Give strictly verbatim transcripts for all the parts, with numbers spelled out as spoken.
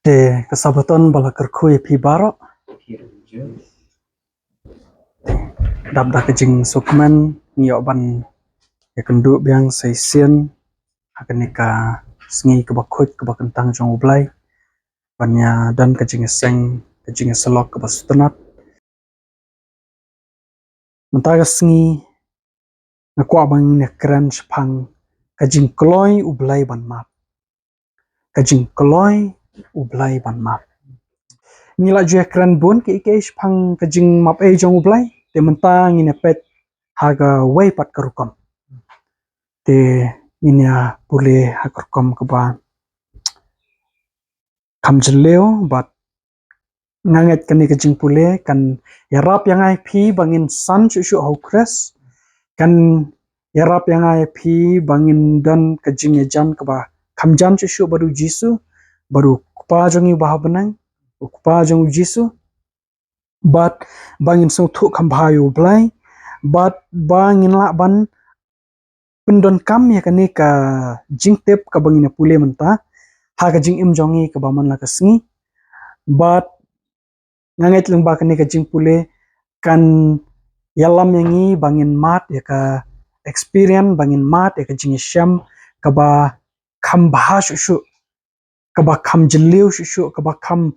Te ka Sabbaton ba la kyrkhu ïa phi baroh. Dap da ka jingsngewkmen ngi ïoh ban ïakynduh biang sa shisien ha kane ka sngi kaba khuid kaba kyntang jong U Blei, ban ïa don ka jingïaseng, ka jingïasyllok kaba sngewtynnat. Mynta ka sngi nga kwah ba ngin ïakren shaphang ka jingkloi U Blei ban map. Ka jingkloi U Blei ban map. Ngi la ju ïakren bun kiei kiei shaphang ka jingmap ei jong U Blei, te mynta ngin ïa peit ha kawei pat ka rukom. Te ngin ïa pule ha ka rukom kaba kham jylliew, bad nga ngeit kane ka jingpule kan ïarap ïa nga ïa phi ba ngin san shuh shuh ha U Khrist, kan ïarap ïa nga ïa phi ba ngin don ka jingïajan kaba kham jan shuh shuh bad U Jisu, bad U Kpa jong ngi uba ha bneng, U Kpa jong U Jisu, bad ba ngin sngewthuh kham bha ïa U Blei, bad ba ngin lah ban pyndonkam ïa kane ka jingtip kaba ngin ïa pule mynta ha ka jingim jong ngi kaba man la ka sngi. Bad nga ngeit lyngba kane ka jingpule kan ïalam ïa ngi ba ngin mad ïa ka experience, ba ngin mad ïa ka jingïashem kaba kham bha shuh shuh, kaba kham jylliew shuh shuh, kaba kham,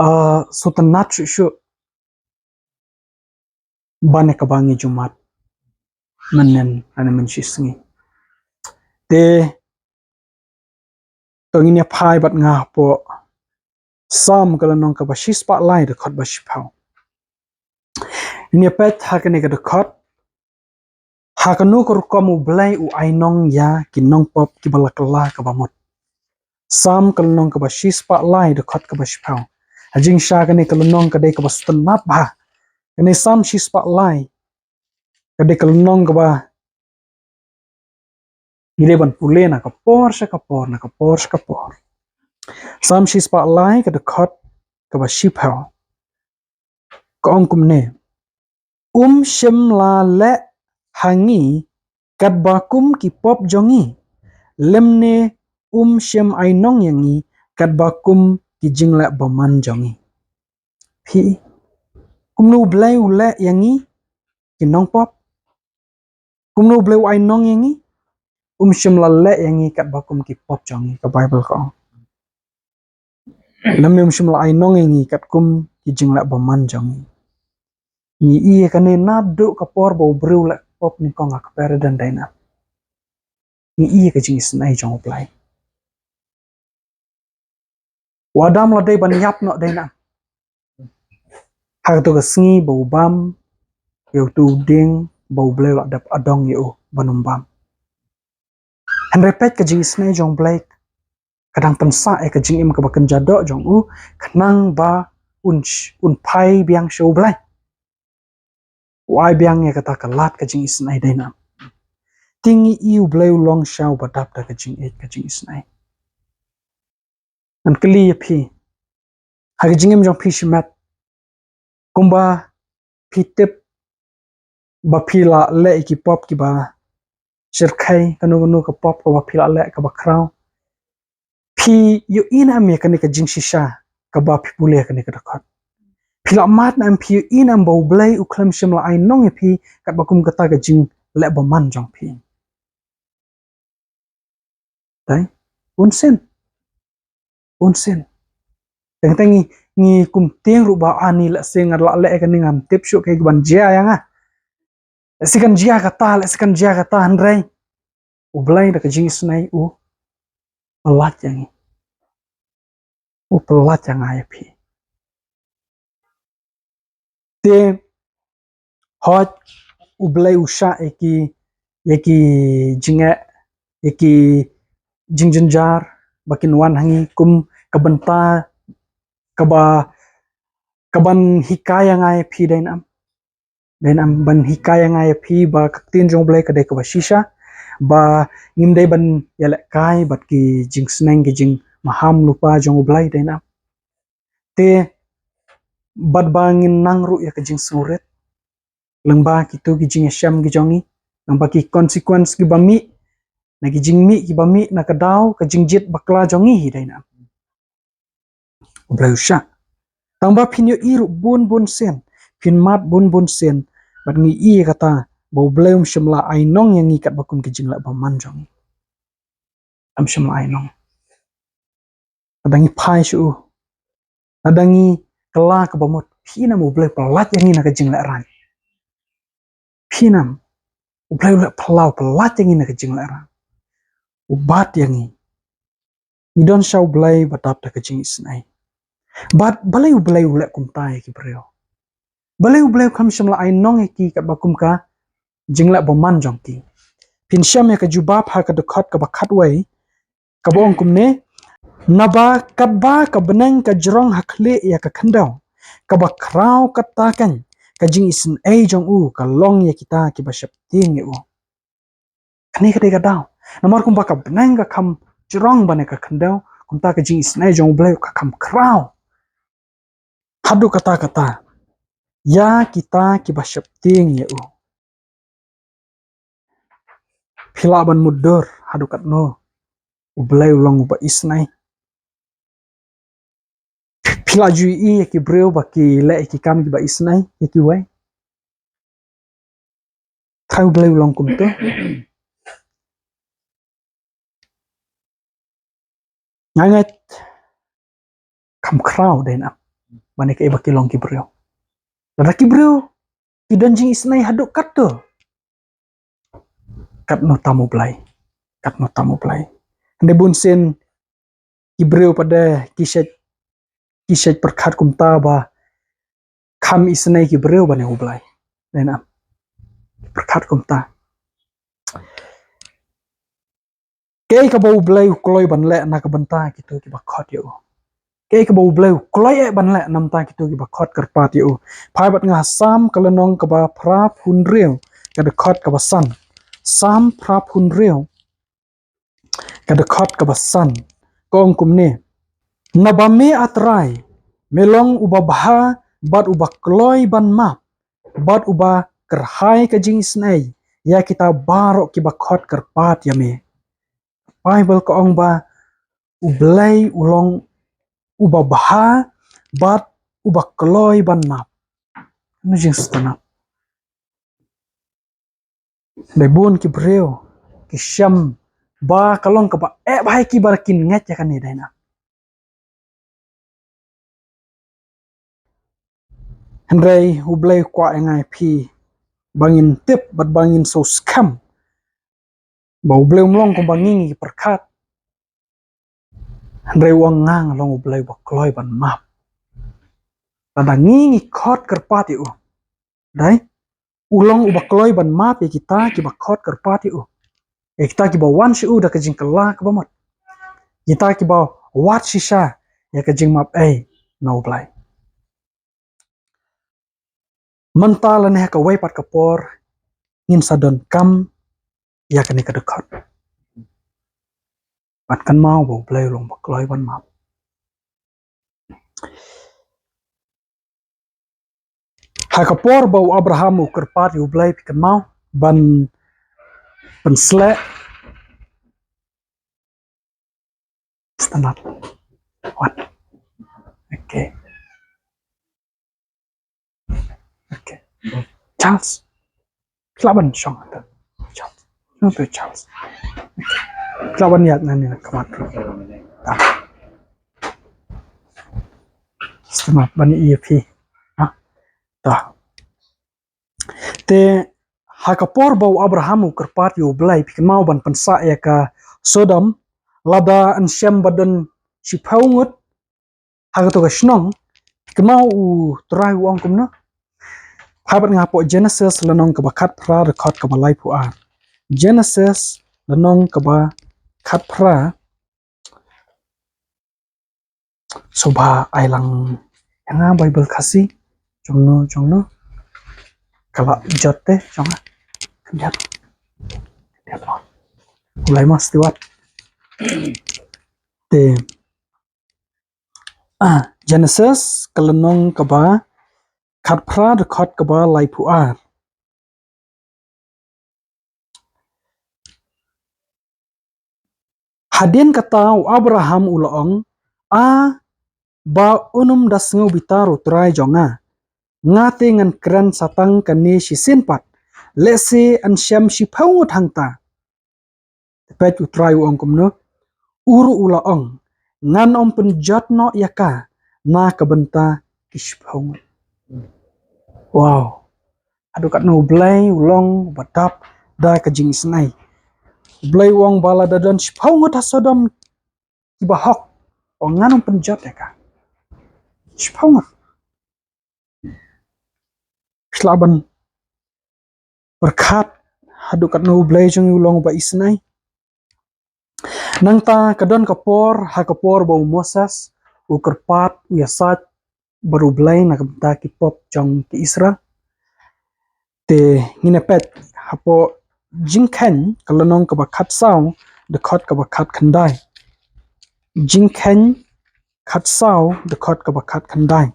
uh, sngewtynnat shuh shuh ban ïa kaba ngi ju mad mynhynnin lane mynshisngi. Te to ngin ïa phai bad nga hapoh Salm ka lynnong kaba shispah lai, dkhot ba shiphew. Ngin ïa peit ha kane ka dkhot, ha kano ka rukom U Blei u ainong ïa ki nongpop kiba la kylla kaba mut. Salm ka lynnong kaba shispah lai, dkhot kaba shiphew. Ha jingshisha kane ka lynnong ka dei kaba sngewtynnat bha. Kane Salm shispah lai ka dei ka lynnong kaba ngi dei ban pule na ka por sha ka por, na ka por sha ka por. Salm shispah lai ka dkhot kaba shiphew ka ong kumne: Um shym la leh ha ngi katba kum ki pop jong ngi, lymne um shym ainong ïa ngi katba kum ki jingleh bymman jong ngi. Phi, kumno U Blei u leh ïa ngi ki nongpop? Kumno U Blei u ainong ïa ngi? Um shym la leh ïa ngi katba kum ki pop jong ngi, ka Baibl ka ong. Lymne um shym la ainong ïa ngi katkum ki jingleh bymman jong ngi. Ngi i ïa kane naduh ka por ba u briew u leh pop nyngkong ha kper dang dei na. Ngi i ïa ka jingisynei jong U Blei. U Adam la dei ban ïap noh dei na ha kato ka sngi ba u bam ïa uto u dieng ba U Blei u la dep adong ïa u ban ym bam. Hynrei peit ka jingisynei jong U Blei ka dang pynsah ïa ka jingim kaba kynja doh jong u, khnang ba un sh-, un phai biang sha U Blei. U ai biang ïa kata ka lad ka jingisynei dei na. Te ngi i U Blei u long sha uba dap da ka jingïeit ka jingisynei. Ngan kylli ïa phi, ha ka jingim jong phi shimet, kumba phi tip ba phi la leh ïa ki pop kiba shyrkhei, kano kano ka pop kaba phi la leh kaba khraw, phi ïohi ne em ïa kane ka jingshisha kaba phi pule ha kane ka dkhot? Phi la mad ne em, phi ïohi ne em ba U Blei u khlem shym la ainong ïa phi katba kum kata ka jingleh bymman jong phi? Dei, un sien. Un sien. Teng teng ngi, ngi kum tieng ruh ba ani lehse nga la leh ïa kane, ngam tip shuh kaei kaban jia ïa nga. Lehse kan jia kata, lehse kan jia kata, hynrei U Blei da ka jingisynei u pyllait ïa ngi. U pyllait ïa nga ïa phi. Te hooid U Blei u shah ïa ki, ïa ki jingeh, ïa ki jingjynjar ba kin wan ha ngi kum ka bynta kaba, kaban hikai ïa nga ïa phi, dei na em? Dei na em? Ban hikai ïa nga ïa phi ba ka ktien jong U Blei ka dei kaba shisha, ba ngim dei ban ïalehkai bad ki jingsneng ki jingmaham lypa jong U Blei, dei na em? Te bad ba ngin nang ruh ïa ka jingsngewrit lyngba kito ki jingïashem ki jong ngi, lyngba ki consequence kiba mih na ki jingmih kiba mih na ka daw ka jingjied bakla jong ngi hi, dei na em? U Blei u shah. Tang ba phin ïohi ruh bun bun sien, phin mad bun bun sien, bad ngi i kata ba U Blei um shym la ai nong ïa ngi katba kum ka jingleh bymman jong ngi. Um shym la ai nong. Lada ngi phai sha u, lada ngi kylla kaba mut, phin ym, U Blei u pyllait ïa ngi na ka jingleh rang. Phin ym, U Blei u leh phyllaw, pyllait ïa ngi na ka jingleh rang. U bat ïa ngi. Ngi don sha U Blei ba dap da ka jingisynei. Bad balei U Blei u leh kumta ïa ki briew? Balei U Blei u kham shym la ai nong ïa ki katba kum ka jingleh bymman jong ki? Phin shem ïa ka jubab ha ka dkhot kaba khatwei, kaba ong kumne: Naba katba ka bneng ka jrong ha khlieh ïa ka khyndew, kaba khraw katta kan ka jingisynei jong u ka long ïa kita kiba sheptieng ïa u. Kane ka dei ka daw. Namar kumba ka bneng ka kham jrong ban ïa ka khyndew, kumta ka jingisynei jong U Blei ka kham khraw. Haduh katta katta ïa kita kiba sheptieng ïa u. Phi lah ban mutdur haduh katno U Blei u long uba isynei? Phi lah ju ïohi ïa ki briew ba ki leh ïa ki kam kiba isynei ïa kiwei? Trai U Blei u long kumto. Nga ngeit kham khraw dei na, ban ïa kaei ba ki long ki briew. Lada ki briew ki don jingisynei haduh katto, katno tam U Blei, katno tam U Blei. Hynrei bun sien ki briew pat de ki shait, ki shait pyrkhat kumta ba kham isynei ki briew ban ïa U Blei. Dei na, pyrkhat kumta. Kaei kaba U Blei u kloi ban leh na ka bynta kito kiba khot ïa u? Kaei kaba U Blei u kloi eh ban leh na ka bynta kito kiba khot kyrpad ïa u? Phai bad nga ha Salm ka lynnong kaba phra phew hynriew, ka dkhot kaba san. Salm phra phew hynriew, ka dkhot kaba san. Ka ong kumne: Naba me, A Trai, me long uba bha bad uba kloi ban map, bad uba kyrhai ka jingisynei ïa kita baroh kiba khot kyrpad ïa me. Baibl ka ong ba U Blei u long uba bha bad uba kloi ban map. Kano jingsngewtynnat. Dei bun ki briew ki shem ba ka long kaba eh bha ïa ki ba kin ngeit ïa kane, dei na. Hynrei U Blei u kwah ïa nga ïa phi ba ngin tip bad ba ngin sngewskhem ba U Blei um long kumba ngi ngi pyrkhat. Hynrei u ong nga nga long U Blei uba kloi ban map. Lada ngi ngi khot kyrpad ïa u, dei, u long uba kloi ban map ïa kita kiba khot kyrpad ïa u, ïa kita kiba wan sha u da ka jingkylla kaba mut, kita kiba wad shisha ïa ka jingmap ei na U Blei. Mynta lane ha kawei pat ka por ngin sa donkam ïa kane ka dkhot. Ban kynmaw ba U Blei u long uba kloi ban map. Ha ka por ba u Abraham u kyrpad ïa U Blei, phi kynmaw, ban pynsleh standard. What? Okay. Okay. Charles. Phi lah ban shong hangta. Charles. Shong tu, Charles. Okay. Phi lah ban ïaid nangne na khmat. Ah. Standard ban ïa phi. Ha? Ta. Te ha ka por ba u Abraham u kyrpad ïa U Blei, phi kynmaw, ban pynsah ïa ka Sodom, lada yn shem ba don shiphew ngut ha kato ka shnong, phi kynmaw U Trai u ong kumno? Phai bad nga hapoh Genesis lynnong kaba khatphra, dkhot kaba laiphew ar. Genesis lynnong kaba khatphra. Sngewbha ai lang ïa nga Baibl Khasi. Jong no, jong no. Ka la jot te jong nga. Khyndiat. Khyndiat. U Lai Mas Stewart. Te, ah, Genesis ka lynnong kaba khatphra, dkhot kaba laiphew ar. Hadien kata u Abraham u la ong, A ba un ym da sngewbitar u trai jong nga. Nga te ngan kren sa tang kane shisien pat, lehse yn shem shiphew ngut hangta. Te peit u trai u ong kumno. U ruh u la ong, ngan ym pynjot noh ïa ka na ka bynta ki shiphew ngut. Wow. Haduh katno u Blei u long uba dap da ka jingisynei. U Blei u ong ba lada don shiphew ngut ha Sodom kiba hok, u ong ngan ym pynjot ïa ka. Shiphew ngut. Phi lah ban pyrkhat haduh katno u Blei jong ngi u long uba isynei. Nangta ka don ka por, ha ka por ba u Moses u kyrpad, u ïasaid bad u Blei na ka bynta ki pop jong ki Israel. Te ngin ïa peit hapoh Jingkheiñ ka lynnong kaba khatsaw, dkhot kaba khatkhyndai. Jingkheiñ khatsaw, dkhot kaba khatkhyndai.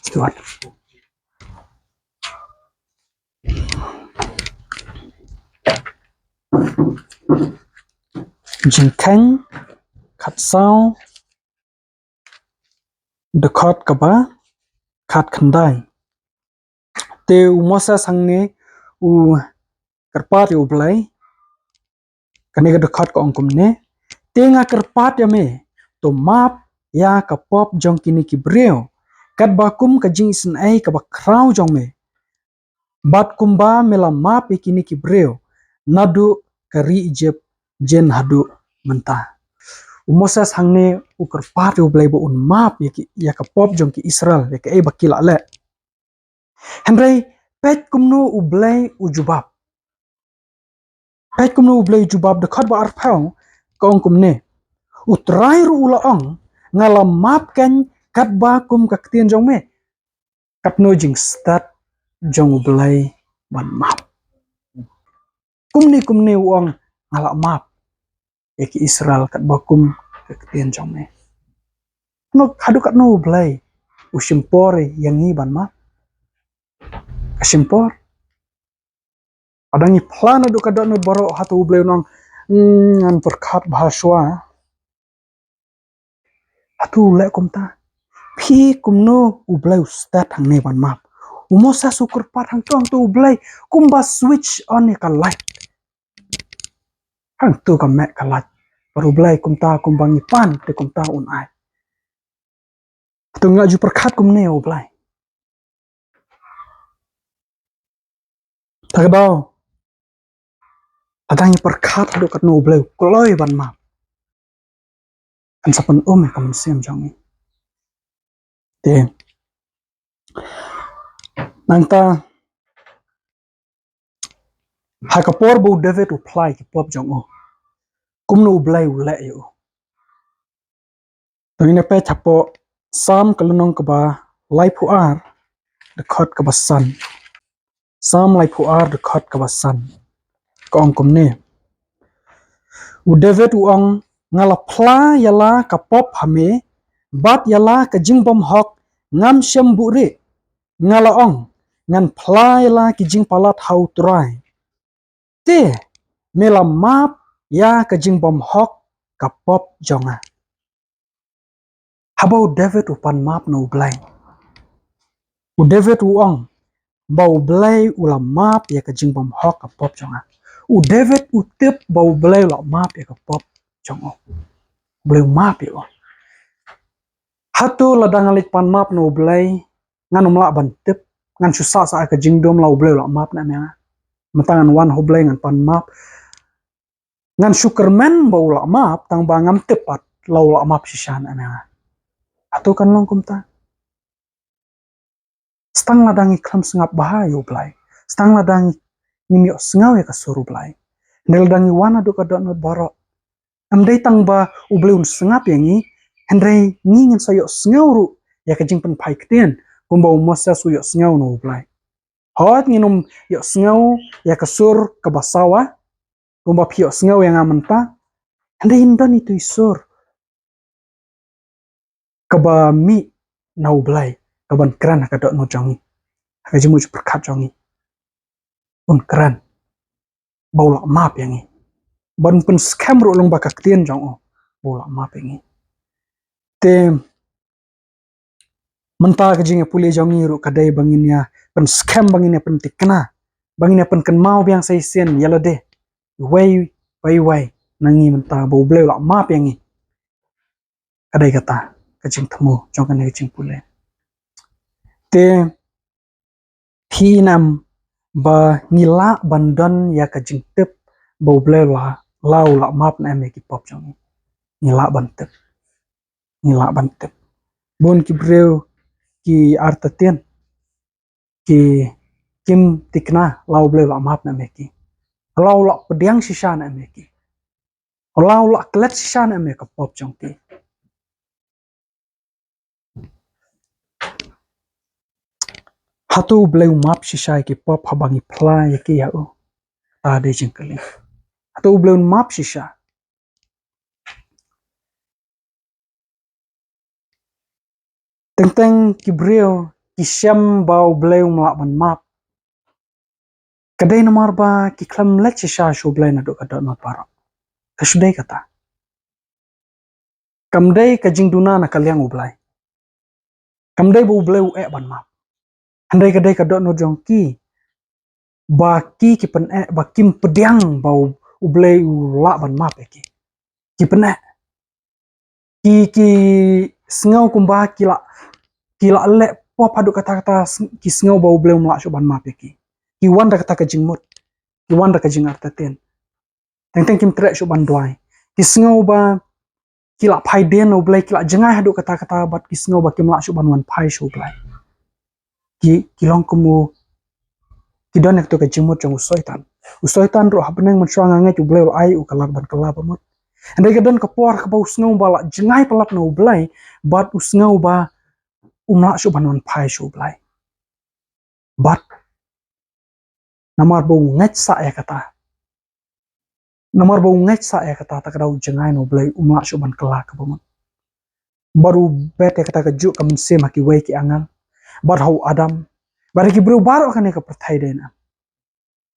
Stuart. Jingkheiñ khatsaw, dkhot kaba khatkhyndai. Te u Moses hangne u kyrpad ïa u Blei. Kane ka dkhot ka ong kumne. Te nga kyrpad ïa me, to map ïa ka pop jong kine ki briew, katba kum ka jingisynei kaba khraw jong me. Bad kumba me la map ïa kine ki briew naduh ka ri Ijipt jin haduh mynta. U Moses hangne u kyrpad ïa u Blei ba un map ïa ki, ïa ka pop jong ki Israel, ïa kaei ba ki la leh. Hynrei peit kumno u Blei u jubab. Peit kumno u Blei u jubab, dkhot ba arphew ka ong kumne. U Trai ruh u la ong, nga la map keiñ katba kum ka ktien jong me. Katno jingstet jong u Blei ban map. Kumne kumne u ong, nga la map ïa ki Israel katba kum ka ktien jong me. Katno, haduh katno u Blei u shim por ïa ngi ban map? Ka shim por. Lada ngi phla naduh ka dohnud baroh, hato u Blei un ong, "Hmm, ngan pyrkhat bha shuwa." Hato u leh kumta? Phi, kumno u Blei u stet hangne ban map? U Moses u kyrpad hangto, hangto u Blei kumba switch on ïa ka light. Hangto ka meh ka light. Bad u Blei kumta, kumba ngi pan te kumta un ai. Te ngi la ju pyrkhat kumne ïa u Blei. Te ka daw, lada ngi pyrkhat haduh katno u Blei u kloi ban map, kan sa pyn-um ïa ka mynsiem jong ngi. Te nangta, ha ka por ba u David u phla ïa ki pop jong u, kumno u Blei u leh ïa u? To ngin ïa peit hapoh Salm ka lynnong kaba laiphew ar, dkhot kaba san. Salm laiphew ar, dkhot kaba san. Ka ong kumne. U David u ong, nga la phla ïa la ka pop ha me, bad ïa la ka jingbymhok ngam shym buhrieh. Nga la ong, ngan phla ïa la ki jingpalat ha u Trai. Te me la map ïa ka jingbymhok ka pop jong nga. Haba u David u pan map na u Blei, u David u ong ba u Blei u la map ïa ka jingbymhok ka pop jong nga. U David u tip ba u Blei u la map ïa ka pop jong u. U Blei u map ïa u. Hato lada nga leit pan map na u Blei, ngan ym lah ban tip, ngan shu sah sah ka jingdum la u Blei u la map ne em ïa nga? Mynta ngan wan ha u Blei ngan pan map, ngan shu kyrmen ba u la map, tang ba ngam tip pat la u la map shisha ne em ïa nga. Hato kan long kumta? Tang lada ngi khlem sngap bha ïa u Blei, tang lada ngi, ngim ïohsngew ïa ka sur u Blei. Hynrei lada ngi wan haduh ka dohnud baroh, ym dei tang ba u Blei un sngap ïa ngi, hynrei ngi ngin sa ïohsngew ruh ïa ka jingpynphai ktien, kumba u Moses u ïohsngew na u Blei. Hooid ngin ym ïohsngew ïa ka sur kaba sawa, kumba phi ïohsngew ïa nga mynta, hynrei yn don itu i sur kaba mih na u Blei, kaban kren ha ka dohnud jong ngi, ha ka jingmut jingpyrkhat jong ngi. Un kren. ba u lah map ïa ngi. Ban pynskhem ruh long ba ka ktien jong u ba u lah map ïa ngi. Te mynta ka jingïapule jong ngi ruh ka dei ba ngin ïa pynskhem, ba ngin ïa pyntikna, ba ngin ïa pynkynmaw biang sa shisien ïa lade, iwei pa iwei na ngi mynta ba U Blei u lah map ïa ngi. Ka dei kata ka jingthmu jong kane ka jingpule. Te phi nam ba ngi lah ban don ïa ka jingtip ba U Blei u lah, lah u lah map ne em ïa ki pop jong ngi. Ngi lah ban tip. Ngi lah ban tip. Bun ki briew ki artatien ki, kim tikna lah U Blei u lah map ne em ïa ki. Lah u lah pdiang shisha ne em ïa ki. Lah u lah klet shisha ne em ïa ka pop jong ki. Hato U Blei u map shisha ïa ki pop haba ngi phla ïa ki ïa u? Ta dei jingkylli. Hato U Blei un map shisha? Teng teng ki briew ki shem ba U Blei um lah ban map. Ka dei namar ba ki khlem leit shisha sha U Blei naduh ka dohnud baroh. Ka shu dei kata. Kam dei ka jingduna na ka liang U Blei. Kam dei ba U Blei u eh ban map. Hynrei ka dei ka dohnud jong ki ba ki, ki pyneh ba kim pdiang ba U, U Blei u lah ban map ïa ki. Ki pyneh. Ki, ki sngew kumba ki lah, ki lah leh pop haduh katta katta, ki sngew ba U Blei um lah shuh ban map ïa ki. Ki wan da kata ka jingmut. Ki wan da ka jingartatien. Teng teng kim treh shuh ban duwai. Ki sngew ba ki lah phai dien na U Blei, ki lah jngai haduh katta katta, bad ki sngew ba kim lah shuh ban wan phai sha U Blei. Ki, ki long kum u, ki don ïa kato ka jingmut jong u Soitan. U Soitan ruh ha bneng mynshuwa nga ngeit U Blei u la ai u ka lad ban kylla ba mut. Hynrei ka don ka por kaba u sngew ba lah jngai palat na U Blei, bad u sngew ba um lah shuh ban wan phai sha U Blei. Bad namar ba u ngeit sah ïa kata. Namar ba u ngeit sah ïa kata, ta ka daw u jngai na U Blei, um lah shuh ban kylla kaba mut. Bad u bet ïa kata kajuh ka mynsiem ha kiwei ki angel. Bad ha u Adam. Bad ha ki briew baroh kane ka pyrthei dei na.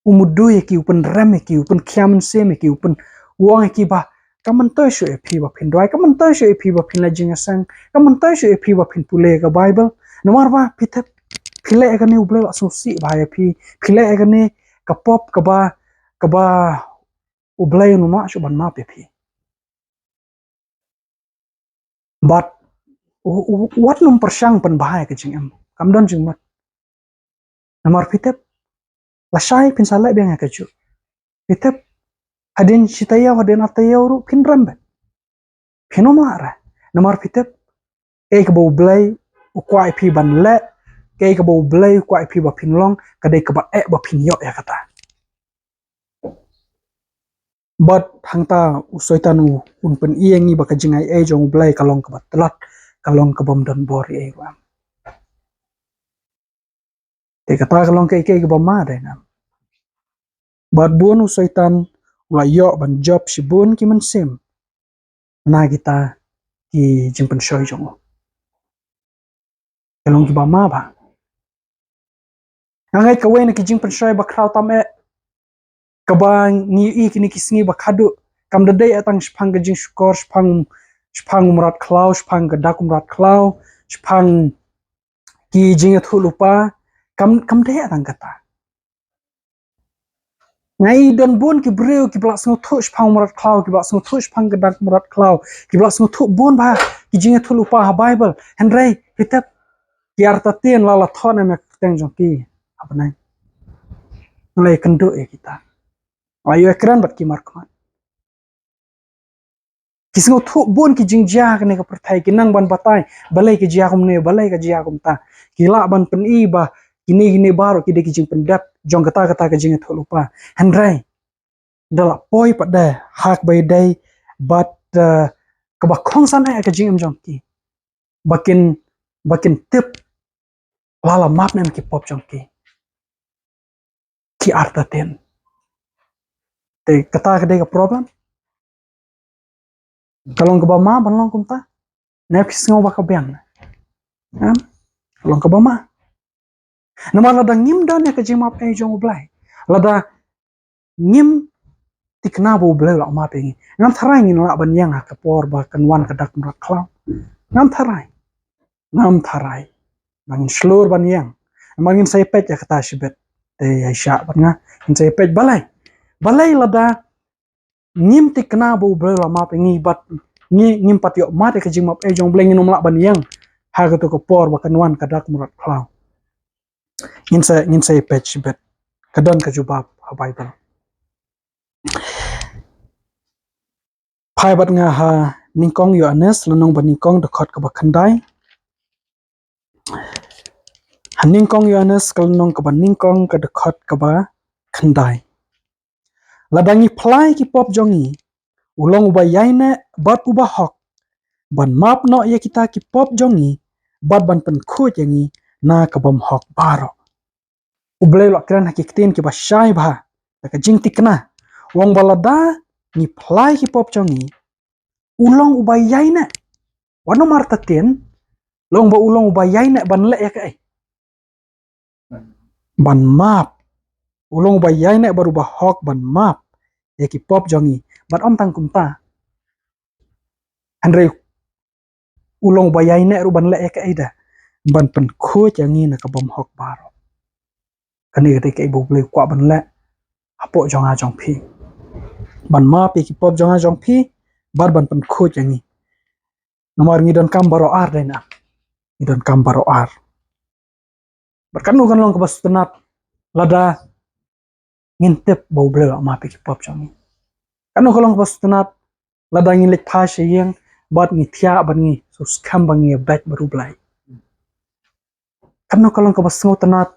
U mudui ïa ki, u pynrem ïa ki, u pynkhia mynsiem ïa ki, u pyn, u ong ïa ki ba, kam myntoi shuh ïa phi ba phin duwai, kam myntoi shuh ïa phi ba phin leit jingïaseng, kam myntoi shuh ïa phi ba phin pule ka Baibl. Namar ba phi tip, phi leh ïa kane U Blei u la sngewsih bha ïa phi, phi leh ïa kane ka pop kaba, kaba U Blei um lah shuh ban map ïa phi. Bad u, u, u wat nym pyrshang pynbha ïa ka jingim. Kam don jingmut. Namar phi tip, lashai phin sa leh biang ïa kajuh. Phi tip, hadien shi taïew, hadien ar taïew ruh phin rem beit. Phin ym lah re. Namar phi tip, kaei kaba U Blei u kwah ïa phi ban leh, kaei kaba U Blei u kwah ïa phi ba phin long, ka dei kaba eh ba phin ïoh ïa kata. Bad hangta u Soitan u, un pyni ïa ngi ba ka jingaiei jong U Blei ka long kaba tlot, ka long kaba ym don bor ei ruh em. Te kata ka long kaei kaei kaba ma dei na. Bad bun u Soitan u la ïoh ban jop shibun ki mynsiem na kita ki jingpynshoi jong u. Ka long kiba ma bha. Nga ngeit kawei na ki jingpynshoi ba khraw tam eh kaba ngi ïohi kine ki sngi ba khadduh, kam da dei eh tang shaphang ka jingshukor, shaphang, shaphang u mrad khlaw, shaphang ka dak u mrad khlaw, shaphang ki jingïathuhlypa, kam, kam dei eh tang kata. Nga i don bun ki briew kiba la sngewthuh shaphang u mrad khlaw, kiba la sngewthuh shaphang ka dak mrad khlaw, kiba la sngewthuh bun bha ki jingïathuhlypa ha Baibl. Hynrei phi tip, ki artatien la la thoh ne em ïa ka kyrteng jong ki ha bneng. Nga la ïakynduh ïa kita. Nga la ïakren bad ki markhmat. Ki sngewthuh bun ki jingjia kane ka pyrthei, ki nang ban batai balei ka jia kumne, balei ka jia kumta. Ki lah ban pyni ba kine kine baroh ki dei ki jingpyndep jong kata kata ka jingïathuhlypa. Hynrei da la poi pat de ha kaba ïadei bad, eh, kaba kongsan eh ka jingim jong ki, ba kin, ba kin tip la la map ne em ki pop jong ki. Ki artatien. Te kata ka dei ka problem. Ka long kaba ma ban long kumta? Ne phi sngew ba ka biang? Em? Ka long kaba ma. Namar lada ngim don ïa ka jingmap ei jong U Blei, lada ngim tikna ba U Blei u la map ïa ngi. Ngam tharai ngin lah ban ïeng ha ka por ba kan wan ka dak mrad khlaw. Ngam tharai. Ngam tharai. Ba ngin shlur ban ïeng. Ba ngin sa ïa peit ïa kata shibit. Te ïa shah bad nga. Ngin sa ïa peit balei. Balei lada ngim tikna ba U Blei u la map ïa ngi bad ngi ngim pat ïoh mad ïa ka jingmap ei jong U Blei, ngin ym lah ban ïeng ha kato ka por ba kan wan ka dak mrad khlaw. Ngin sa, ngin sa ïa peit shibit. Ka don ka jubab ha Baibl. Phai bad nga ha Nyngkong Ïoannis, lynnong ba nyngkong, dkhot kaba khyndai. Ha Nyngkong Ïoannis, ka lynnong kaba nyngkong, ka dkhot kaba khyndai. Lada ngi phla ïa ki pop jong ngi, u long uba ïaineh bad uba hok ban map noh ïa kita ki pop jong ngi bad ban pynkhuid ïa ngi na ka bymhok baroh. U Blei u la kren ha ki ktien kiba shai bha da ka jingtikna. U ong ba lada ngi phla ïa ki pop jong ngi, u long uba ïaineh. Wat nym artatien, long ba u long uba ïaineh ban leh ïa kaei? Ban map. U long uba ïaineh bad uba hok ban map ïa ki pop jong ngi. Bad ym tang kumta, hynrei u long uba ïaineh ruh ban leh ïa kaei da? Ban pynkhuid ïa ngi na ka bymhok baroh. Kane ka dei kaei ba U Blei u kwah ban leh hapoh jong nga jong phi. Ban map ïa ki pop jong nga jong phi bad ban pynkhuid ïa ngi. Namar ngi donkam baroh ar, dei na? Ngi donkam baroh ar. Bad katno kan long kaba sngewtynnat lada ngin tip ba U Blei u la map ïa ki pop jong ngi. Katno kan long kaba sngewtynnat lada ngin leit phai sha ïing bad ngi thiah bad ngi sngewskhem ba ngi ïa beit bad U Blei. Katno kan long kaba sngewtynnat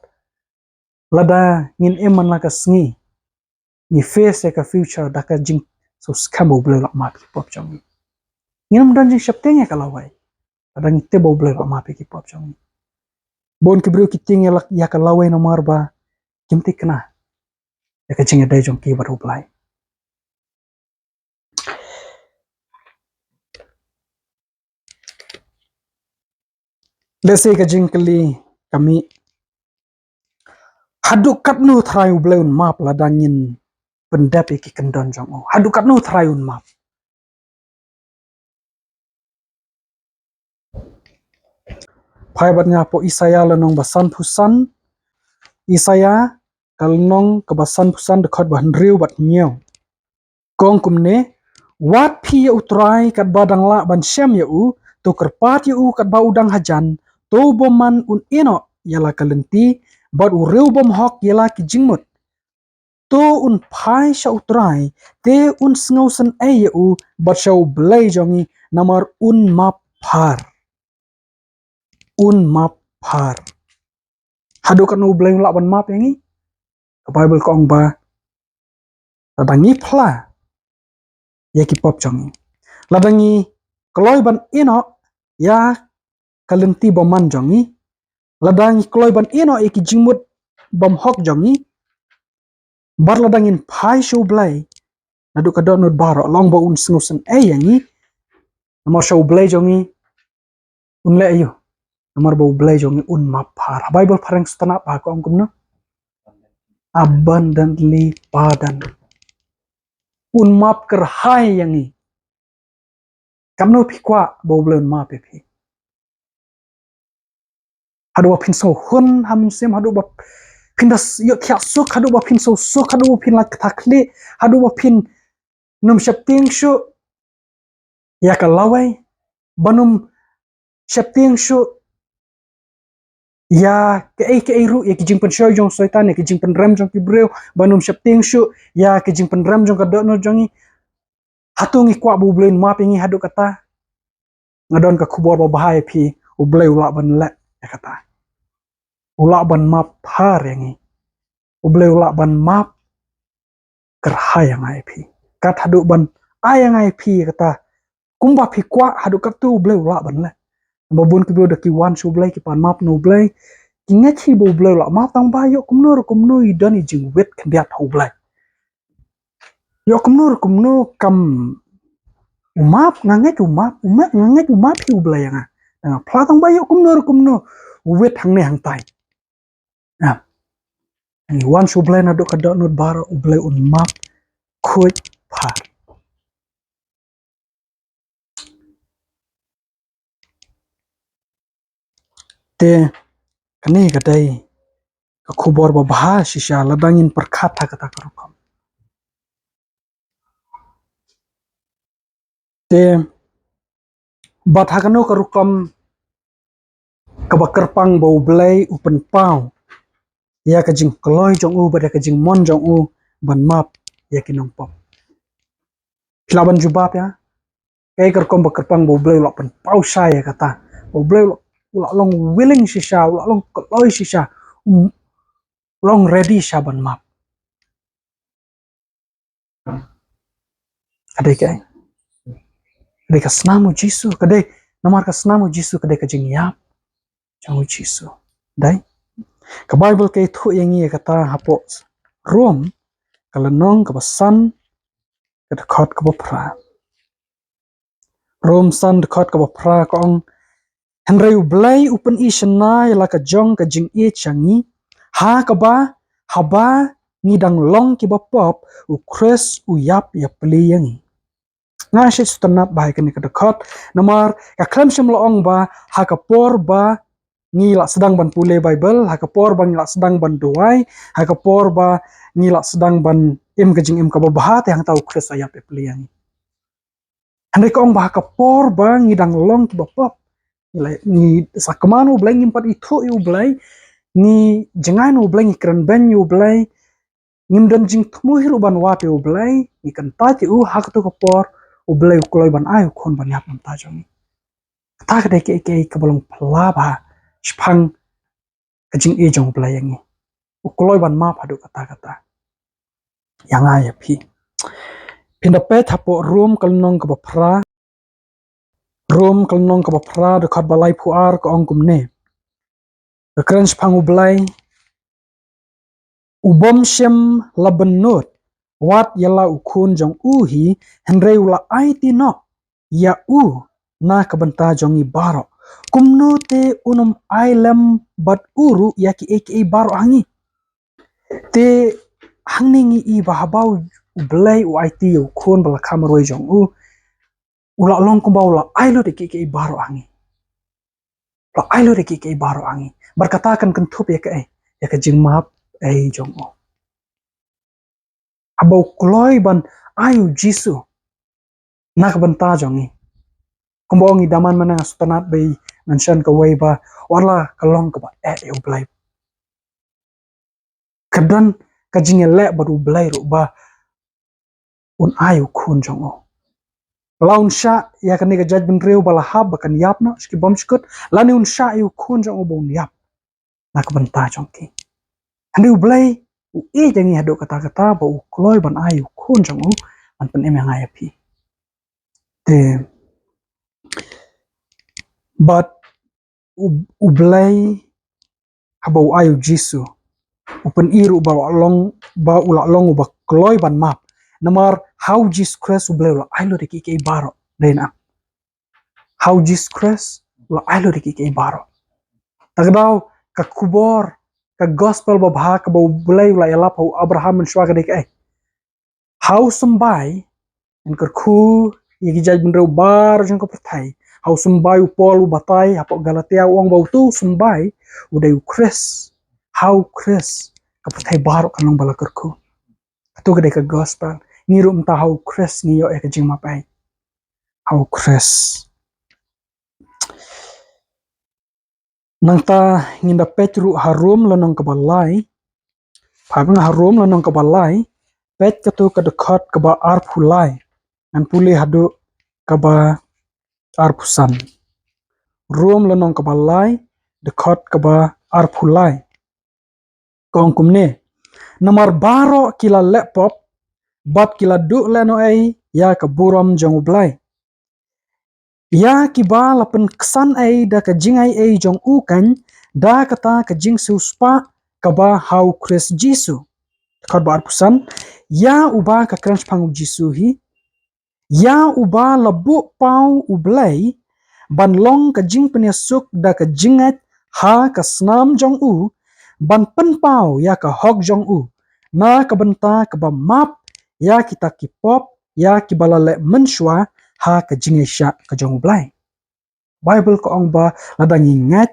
lada ngin im man la ka sngi, ngi face ïa ka future da ka jingsngewskhem ba U Blei u la map ïa ki pop jong ngi. Ngin ym don jingsheptieng ïa ka lawei lada ngi tip ba U Blei u la map ïa ki pop jong ngi. Bun ki briew ki tieng ïa la, ïa ka lawei namar ba kim tikna ïa ka jingïadei jong ki bad U Blei. Lehse ka jingkylli ka mih, haduh katno tharai U Blei un map lada ngin pyndep ïa ki kyndon jong u? Haduh katno tharai un map? Phai bad nga hapoh Isaïah lynnong ba sanphew san. Isaïah ka lynnong kaba sanphew san, dkhot ba hynriew bad hynñiew. Ka ong kumne: Wad phi ïa U Trai katba dang lah ban shem ïa u, to kyrpad ïa u katba u dang hajan, to bymman un ïehnoh ïa la ka lynti, bad u riew bymhok ïa la ki jingmut. To un phai sha U Trai, te un sngewsynei ïa u, bad sha U Blei jong ngi, namar un map phar. Un map phar. Haduh katno U Blei u lah ban map ïa ngi? Ka Baibl ka ong ba lada ngi phla ïa ki pop jong ngi, lada ngi kloi ban ïehnoh ïa ka lynti bymman jong ngi, lada ngi kloi ban ïehnoh ïa ki jingmut bymhok jong ngi, bad lada ngin phai sha U Blei naduh ka dohnud baroh, long ba un sngewsynei ïa ngi. Namar sha U Blei jong ngi un leh aïu? Namar ba U Blei jong ngi un map phar. Baibl phareng sngewtynnat ba ka ong kumno? Abundantly pardon. Un map kyrhai ïa ngi. Kamno phi kwah ba U Blei un map ïa phi? Haduh ba phin sngewhun ha mynsiem, haduh ba phin da ïohthiah suk, haduh ba phin sngewsuk, haduh ba phin lait kata khlieh, haduh ba phin nym sheptieng shuh ïa ka lawei, ban nym sheptieng shuh ïa kaei kaei ruh, ïa ki jingpynshoi jong Soitan, ïa ki jingpynrem jong ki briew, ban nym sheptieng shuh ïa ki jingpynrem jong ka dohnud jong ngi. Hato ngi kwah ba U Blei un map ïa ngi haduh kata? Nga don ka khubor babha ïa phi, U Blei u lah ban leh ïa kata. U lah ban map phar ïa ngi. U Blei u lah ban map kyrhai ïa nga ïa phi. Kat haduh ban ai ïa nga ïa phi ïa kata kumba phi kwah, haduh katto U Blei u lah ban leh. Namar bun ki briew da ki wan sha U Blei, ki pan map na U Blei, ki ngeit hi ba U Blei u lah map, tang ba ïoh kumno ruh kumno i don i jingwit khyndiat ha U Blei. Ïoh kumno ruh kumno kam u map, nga ngeit u map, u map, nga ngeit u map hi U Blei ïa nga. Nga phla, tang ba ïoh kumno ruh kumno u wit hangne hangtai. Ah. Wan sha U Blei naduh ka dohnud baroh, U Blei un map khuid pha. Te kane ka dei ka khubor babha shisha lada ngin pyrkhat ha kata ka rukom. Te bad ha kano ka rukom kaba kyrpang ba U Blei u pynpaw ïa ka jingkloi jong u bad ïa ka jingmon jong u ban map ïa ki nongpop? Phi lah ban jubab ïa kaei ka rukom ba kyrpang ba U Blei u la pynpaw shai ïa kata, ba U Blei u la, u la long willing shisha, u la long kloi shisha, u long ready shisha ban map? Ka dei kaei? Ka dei ka snam U Jisu, ka dei namar ka snam U Jisu, ka dei ka jingïap jong U Jisu. Dei ka Baibl ka ïathuh ïa ngi ïa kata hapoh Rom ka lynnong kaba san, ka dkhot kaba phra. Rom san dkhot kaba phra ka ong, hynrei U Blei u pyni shynna ïa la ka jong ka jingïeit sha ngi, ha kaba haba ngi dang long kiba pop, U Khrist u ïap ïapli ïa ngi. Nga shait sngewtynnat bha ïa kane ka dkhot namar ka khlem shym la ong ba ha ka por ba ngi la sdang ban pule Baibl, ha ka por ba ngi la sdang ban duwai, ha ka por ba ngi la sdang ban im ka jingim kaba bha, te hangta U Khrist u ïap ïapli ïa ngi. Hynrei ka ong ba ha ka por ba ngi dang long kiba pop, ngi la, ngi sakma na U Blei, ngim pat ithuh ïa U Blei, ngi jngai na U Blei, ngi kren beiñ ïa U Blei, ngim don jingthmu hi ruh ban wad ïa U Blei, ngi kyntait ïa u, ha kato ka por U Blei u kloi ban ai U Khun ban ïap na ka bynta jong ngi. Kata ka dei kaei kaei kaba long phylla bha shaphang ka jingïeit jong U Blei ïa ngi. U kloi ban map haduh katta katta ïa nga ïa phi. Phin da peit hapoh Rom ka lynnong kaba phra, Rom ka lynnong kaba phra dkhot ba laiphew ar, ka ong kumne. Ka kren shaphang U Blei, u bym shym la bynnud wat ïa la u Khun jong u hi, hynrei u la aiti noh ïa u na ka bynta jong ngi baroh. Kumno te un ym ai lem bad u ruh ïa kiei kiei baroh ha ngi? Te hangne ngi i ba haba U Blei u aiti ïa u Khun ba la kha marwei jong u, u la long kumba u la ai lut ïa kiei kiei baroh ha ngi. U la ai lut ïa kiei kiei baroh ha ngi. Bad kata kan kynthup ïa kaei? Ïa ka jingmap ei jong u. Haba u kloi ban ai U Jisu na ka bynta jong ngi. Kumba ong i Daman, mynne nga sngewtynnat ba i mention kawei ba wat la ka long kaba eh ïa U Blei, ka don ka jingïaleh bad U Blei ruh ba un ai U Khun jong u. La un shah ïa kane ka jaitbynriew ba la hap ba kan ïap noh sha ki bymjukut, lane un shah ïa U Khun jong u ba un ïap na ka bynta jong ki. Hynrei U Blei u ïeit ïa ngi haduh katta katta ba u kloi ban ai U Khun jong u ban pynim ïa nga ïa phi. Te bad U, U Blei haba u ai U Jisu, u pyni ruh ba u la long, ba u la long uba kloi ban map. Namar ha U Jisu Khrist U Blei u la ai lut ïa kiei kiei baroh. Dei na, ha U Jisu Khrist u la ai lut ïa kiei kiei baroh. Ta ka daw ka khubor, ka gospel babha kaba U Blei u la ïalap ha u Abraham mynshuwa ka dei kaei? Ha u symbai, yn kyrkhu ïa ki jaitbynriew baroh jong ka pyrthei. Ha u symbai u Paul u batai hapoh Galatia, u ong ba uto u symbai u dei U Khrist. Ha U Khrist ka pyrthei baroh kan long ba la kyrkhu. Kato ka dei ka gospel. Ngi ruh mynta ha U Khrist ngi ïoh ïa ka jingmap ei. Ha U Khrist. Nangta ngin da peit ruh ha Rom lynnong kaba lai. Pha bang ha Rom lynnong kaba lai, peit kato ka dkhot kaba arphew lai. Ngan pule haduh kaba arphew san. Rom lynnong kaba lai, dkhot kaba arphew lai. Ka ong kumne: Namar baroh ki la leh pop bad ki la duh lehnohei ïa ka burom jong U Blei, ïa kiba la pynksan ei da ka jingai ei jong u keiñ, da kata ka jingsiewspah kaba ha U Khrist Jisu. Dkhot ba arphew san: Ïa uba, ka kren shaphang U Jisu hi, ïa uba la buh paw U Blei ban long ka jingpynïasuk da ka jingngeit ha ka snam jong u, ban pynpaw ïa ka hok jong u na ka bynta kaba map ïa kita ki pop ïa kiba la leh mynshuwa ha ka jingïaishah ka jong U Blei. Baibl ka ong ba lada ngi ngeit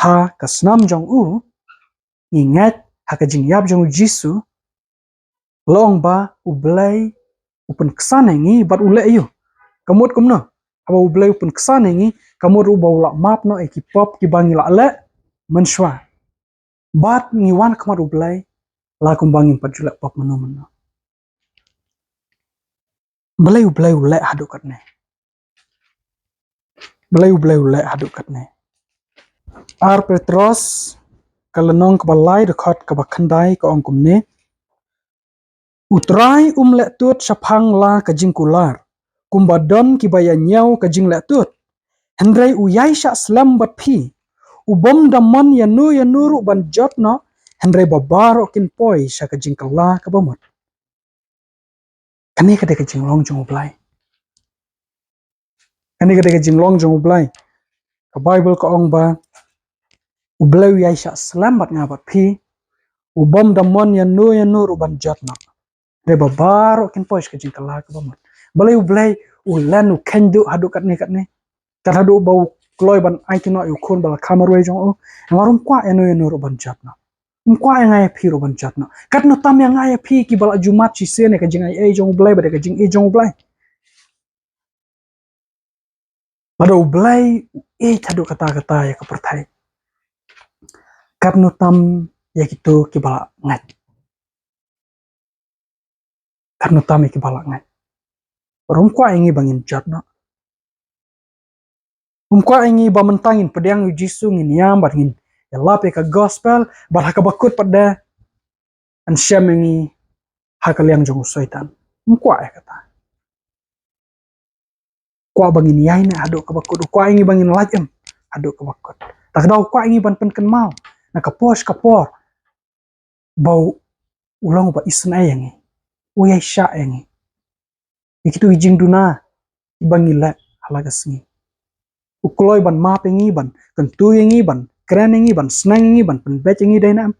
ha ka snam jong u, ngi ngeit ha ka jingïap jong U Jisu, la ong ba U Blei u pynksan ïa ngi bad u leh ïa u. Ka mut kumno? Haba U Blei u pynksan ïa ngi, ka mut ruh ba u la map noh ïa ki pop kiba ngi la leh mynshuwa. Bad ngi wan khmat U Blei la kumba ngim pat ju leh pop mynno mynno. Balei U Blei u leh haduh katne? Balei U Blei u leh haduh katne? Ar Petros ka lynnong kaba lai, dkhot kaba khyndai ka ong kumne: U Trai um leh tut shaphang la ka jingkular kumba don kiba ïa ñiew ka jingleh tut, hynrei u ïaishah slem bad phi. U bym da mon ïano ïano ruh ban jot noh, hynrei ba baroh kin poi sha ka jingkylla kaba mut. Kane ka dei ka jinglong jong U Blei. Kane ka dei ka jinglong jong U Blei. Ka Baibl ka ong ba U Blei u ïaishah slem bad nga bad phi. U bym da mon ïano ïano ruh ban jot noh, hynrei ba baroh kin poi sha ka jingkylla kaba mut. Balei U Blei u len u kheiñ duh haduh katne katne? Kat haduh ba u kloi ban aiti noh ïa u Khun ba la kha marwei jong u. Namar um kwah ïano ïano ruh ban jot noh. Um kwah ïa nga ïa phi ruh ban jot noh. Katno tam ïa nga ïa phi kiba la ju mad shisien ïa ka jingaiei jong U Blei bad ïa ka jingïeit jong U Blei. Lada U Blei u ïeit haduh katta katta ïa ka pyrthei, katno tam ïa kito kiba la ngeit? Katno tam ïa kiba la ngeit? Bad um kwah ïa ngi ba ngin jot noh. Um kwah ïa ngi ba mynta ngin pdiang ïa U Jisu, ngin ïam bad ngin ïalap ïa ka gospel, bad ha kaba kut pat de yn shem ïa ngi ha ka liang jong u Soitan. Um kwah ïa kata. Kwah ba ngin ïaineh haduh kaba kut, u kwah ïa ngi ba ngin lait im haduh kaba kut. Ta ka daw u kwah ïa ngi ban pynkynmaw na ka por sha ka por ba u long uba isynei ïa ngi, u ïaishah ïa ngi. Ïa kito ki jingduna kiba ngi leh ha la ka sngi. U kloi ban map ïa ngi, ban kyntu ïa ngi, ban kren ïa ngi, ban sneng ïa ngi, ban pynbeit ïa ngi, dei ne em?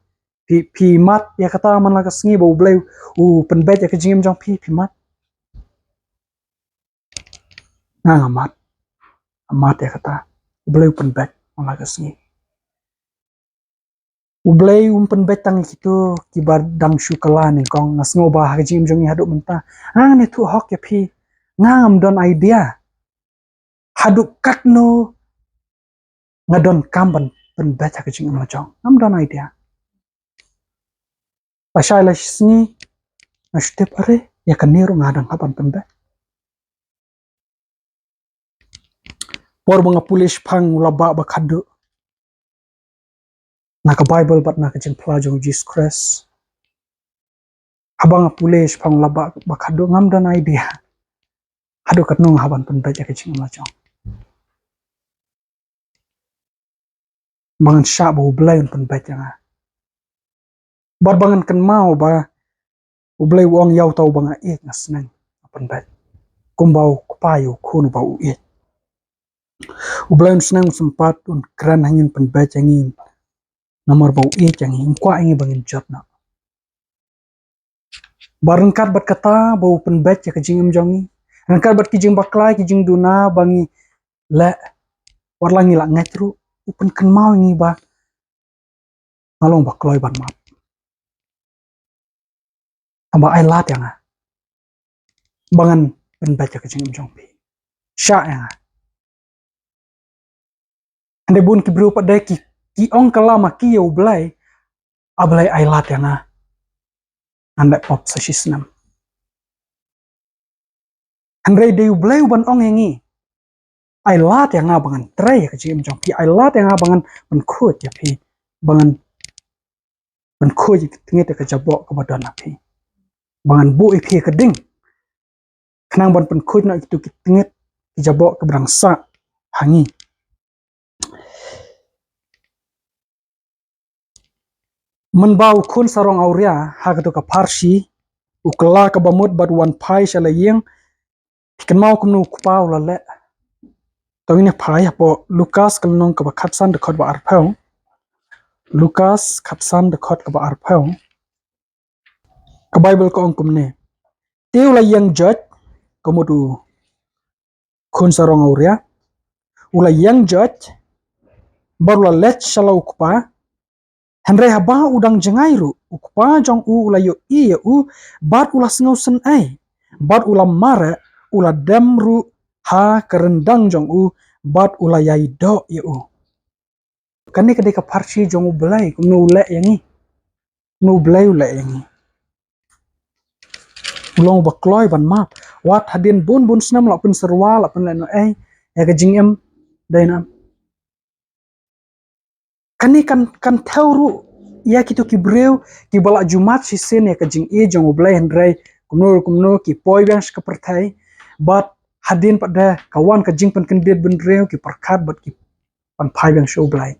Phi, phi mad ïa kata man la ka sngi ba U Blei u pynbeit ïa ka jingim jong phi, phi mad? Nga nga mad. Nga mad ïa kata. U Blei u pynbeit man la ka sngi. U Blei um pynbeit tang ïa kito kiba dang shu kylla nyngkong. Nga sngew ba ha ka jingim jong ngi haduh mynta, nga ngan ïathuh hok ïa phi, nga ngam don idea haduh katno nga donkam ban pynbeit ha ka jingim la jong. Ngam don idea. Lashai lashisngi nga shu tip, are, ïa kane ruh nga dang hap ban pynbeit. Por ba nga pule shaphang u Laba ba khadduh na ka Baibl bad na ka jingphla jong U Jisu Khrist, haba nga pule shaphang u Laba ba khadduh, ngam don idea haduh katno nga hap ban pynbeit ïa ka jingim la jong. Ba ngan shah ba U Blei un pynbeit ïa nga. Bad ba ngan kynmaw ba U Blei u ong, ïa uta uba nga ïeit nga sneng, nga pynbeit. Kumba u kpa ïa u khun uba u ïeit. U Blei un sneng, un sympat, un kren ha ngi, un pynbeit ïa ngi, namar ba u ïeit ïa ngi, um kwah ïa ngi ba ngin jot noh. Bad ryngkat bad kata ba u pynbeit ïa ka jingim jong ngi, ryngkat bad ki jingbakla, ki jingduna ba ngi leh, wat la ngi la ngeit ruh, u pynkynmaw ïa ngi ba nga long ba kloi ban map. Haba ai lad ïa nga ba ngan pynbeit ïa ka jingim jong phi. Shah ïa nga. Hynrei bun ki briew pat de ki, ki ong kylla ma ki ïa U Blei, A Blei, ai lad ïa nga, ngan leh pop sa shisnem. Hynrei dei U Blei u ban ong ïa ngi, ai lad ïa nga ba ngan trei ïa ka jingim jong phi, ai lad ïa nga ba ngan pynkhuid ïa phi, ba ngan pynkhuid ïa ki tngit ïa ka jaboh kaba don ha phi, ba ngan buh ïa phi ïa ka ding, khnang ban pynkhuid noh ïa kito ki tngit ki jaboh kiba dang sah ha ngi. Mynba u khun sarong awria ha kato ka pharshi u kylla kaba mut bad u wan phai sha la ïing, phi kynmaw kumno u kpa u la leh? To ngin ïa phai hapoh Lukas ka lynnong kaba khatsan, dkhot ba arphew. Lukas khatsan dkhot kaba arphew. Ka Baibl ka ong kumne. Te u la ïeng joit, ka mut u khun sarong awria. U la ïeng joit, bad u la leit sha la u kpa. Hynrei haba u dang jngai ruh, u kpa jong u u la ïohi ïa u, bad u la sngewsynei. Bad u la mareh, u la dem ruh ha ka ryndang jong u, bad u la ïai doh ïa u. Kane ka dei ka pharshi jong U Blei, kumno u leh ïa ngi. Kumno U Blei u leh ïa ngi. U long uba kloi ban map. Wat hadien bun bun snem la pynsyrwa, la pynlehnoh ei ïa ka jingim, dei na. Kane kan, kan thew ruh ïa kito ki briew kiba la ju mad shisien ïa ka jingïeit jong U Blei, hynrei kumno kumno ki poi biang sha ka pyrthei. Bad hadien pat de ka wan ka jingpynkyndit bynriew, ki pyrkhat bad ki pan phai biang sha U Blei.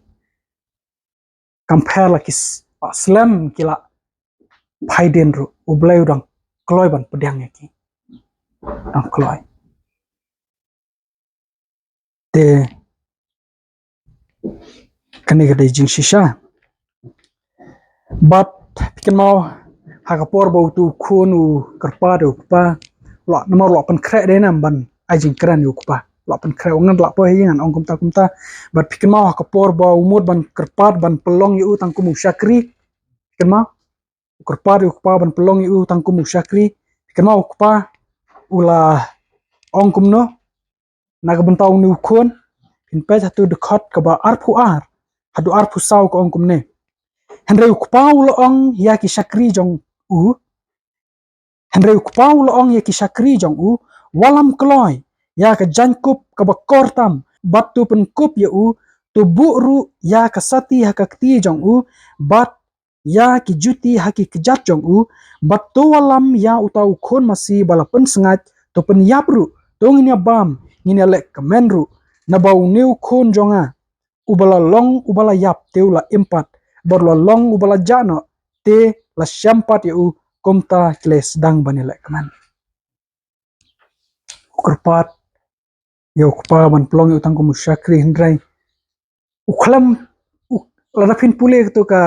Kam pher la ki s-, la slem ki la phaidien ruh, U Blei u dang kloi ban pdiang ïa ki. Dang kloi. Te kane ka dei jingshisha. Bad phi kynmaw ha ka por ba uto u khun u kyrpad ïa u kpa, la, namar la pynkhreh dei na ban ai jingkren ïa u kpa. La pynkhreh, u ngan la poi hi ngan ong kumta kumta. Bad phi kynmaw ha ka por ba u mut ban kyrpad ban pynlong ïa u tang kum u shakri. Phi kynmaw? U kyrpad ïa u kpa ban pynlong ïa u tang kum u shakri. Phi kynmaw u kpa u la ong kumno? Na ka bynta une u khun, phin peit ha uto u dkhot kaba arphew ar haduh arphew saw, ka ong kumne. Hynrei u kpa u la ong ïa ki shakri jong u, hynrei u kpa u la ong ïa ki shakri jong u, wallam kloi ïa ka jaiñkup kaba kor tam, bad to pynkup ïa u, to buh ruh ïa ka sati ha ka kti jong u, bad ïa ki juti ha ki kjat jong u, bad to wallam ïa uta u khun masi ba la pynsngaid, to pynïap ruh, to ngin ïa bam, ngin ïa leh kmen ruh, naba une u khun jong nga, uba la long uba la ïap te u la im pat, bad u la long uba la jah noh te la shem pat ïa u, kumta ki la sdang ban ïa leh kmen. U kyrpad ïa u kpa ban pynlong ïa u tang kum u shakri, hynrei u khlem, u, lada phin pule ïa kato ka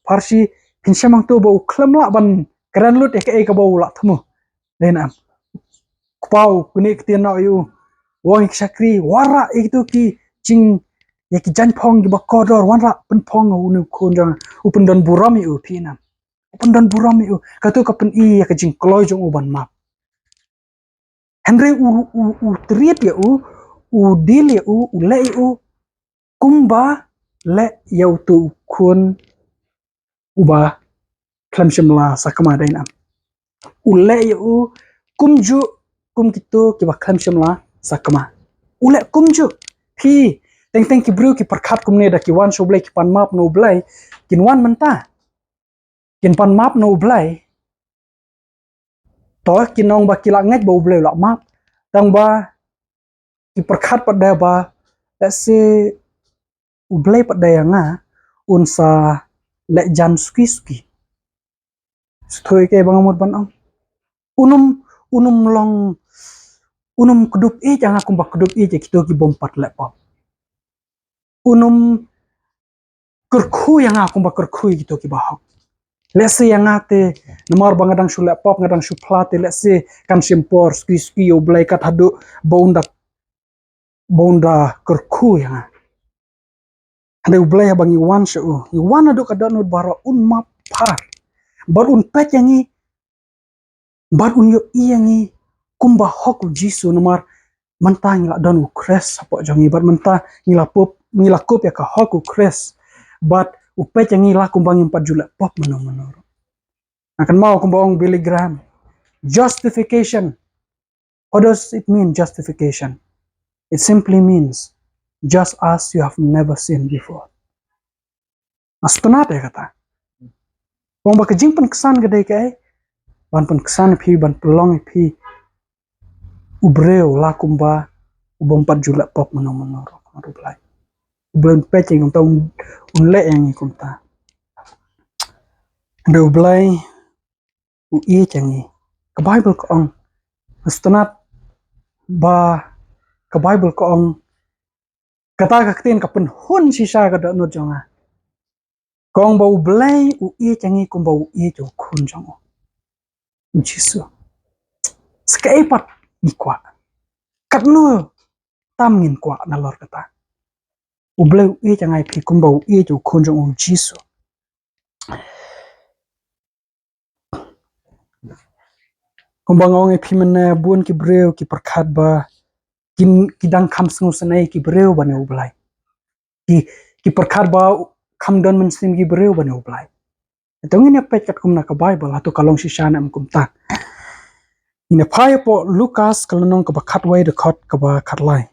pharshi, phin shem hangto ba u khlem lah ban kren lut ïa kaei kaba u la thmu. Dei na em? U kpa u knieh ktien noh ïa u, u ong ïa ki shakri, wanrah ïa kito ki jing, ïa ki jaiñphong kiba kordor, wanrah pynphong ïa une u khun jong nga, u pyndon burom ïa u, phi na em? U pyndon burom ïa u. Kato ka pyni ïa ka jingkloi jong u ban map. Hynrei u, u, u treat ïa u, u deal ïa u, u leh ïa u kumba leh ïa uto u khun uba khlem shym la sakma, dei na em? U leh ïa u kumjuh kum kito kiba khlem shym la sakma. U leh kumjuh. Phi, teng teng ki briew ki pyrkhat kumne, da ki wan sha U Blei ki pan map na U Blei, kin wan mynta kin pan map na U Blei. To kin ong ba ki la ngeit ba U Blei u la map. Tang ba ki pyrkhat pat de ba, lehse U Blei pat de ïa nga, un sa leh jan suki suki. Sngewthuh ïa kaei ba nga mut ban ong? Un ym, un ym long, un ym kdup ïeit ïa nga kumba kdup ïeit ïa kito ki bym pat leh pop. Un ym kyrkhu ïa nga kumba kyrkhu ïa kito kiba hok. Lehse ïa nga te, namar ba nga dang shu leh pop, nga dang shu phla te, lehse kan shim por suki suki ïa U Blei kat haduh ba un da, ba un da kyrkhu ïa nga. Hynrei U Blei haba ngi wan sha u, ngi wan haduh ka dohnud baroh, un map phar. Bad un peit ïa ngi, bad un ïohi ïa ngi kumba hok u Jisu, namar mynta ngi la don u Khrist hapoh jong ngi, bad mynta ngi la pop, ngi la kup ïa ka hok u Khrist. Bad u peit ïa ngi la kumba ngim pat ju leh pop mano mano ruh. Nga kynmaw kumba ong Billy Graham, justification. What does it mean, justification? It simply means just as you have never sinned before. Nga sngewtynnat ïa kata. Ong ba ka jingpynksan ka dei kaei? Ban pynksan ïa phi, ban pynlong ïa phi u briew la kumba u bym pat ju leh pop mano mano ruh, kumno U Blei. U Blei un peit ïa ngi kumta, un, un leh ïa ngi kumta. Hynrei U Blei u ïeit ïa ngi. Ka Baibl ka ong, nga sngewtynnat ba ka Baibl ka ong, kata ka ktien ka pynhun shisha ka dohnud jong nga. Ka ong ba U Blei u ïeit ïa ngi kumba u ïeit ïa u khun jong u, u Jisu. Sa kaei pat ngi kwah? Katno tam ngin kwah nalor kata? U Blei u ïeit ïa ngi phi kumba u ïeit ïa u khun jong u, u Jisu. Kumba nga ong ïa phi mynne, bun ki briew ki pyrkhat ba ki, ki dang kham sngewsynei ki briew ban ïa U Blei. Ki, ki pyrkhat ba kham don mynsiem ki briew ban ïa U Blei. Te ngin ïa peit katkum na ka Baibl, hato ka long shisha ne em kumta. Ngin ïa phai hapoh Lukas ka lynnong kaba khatwei, dkhot kaba khatlai.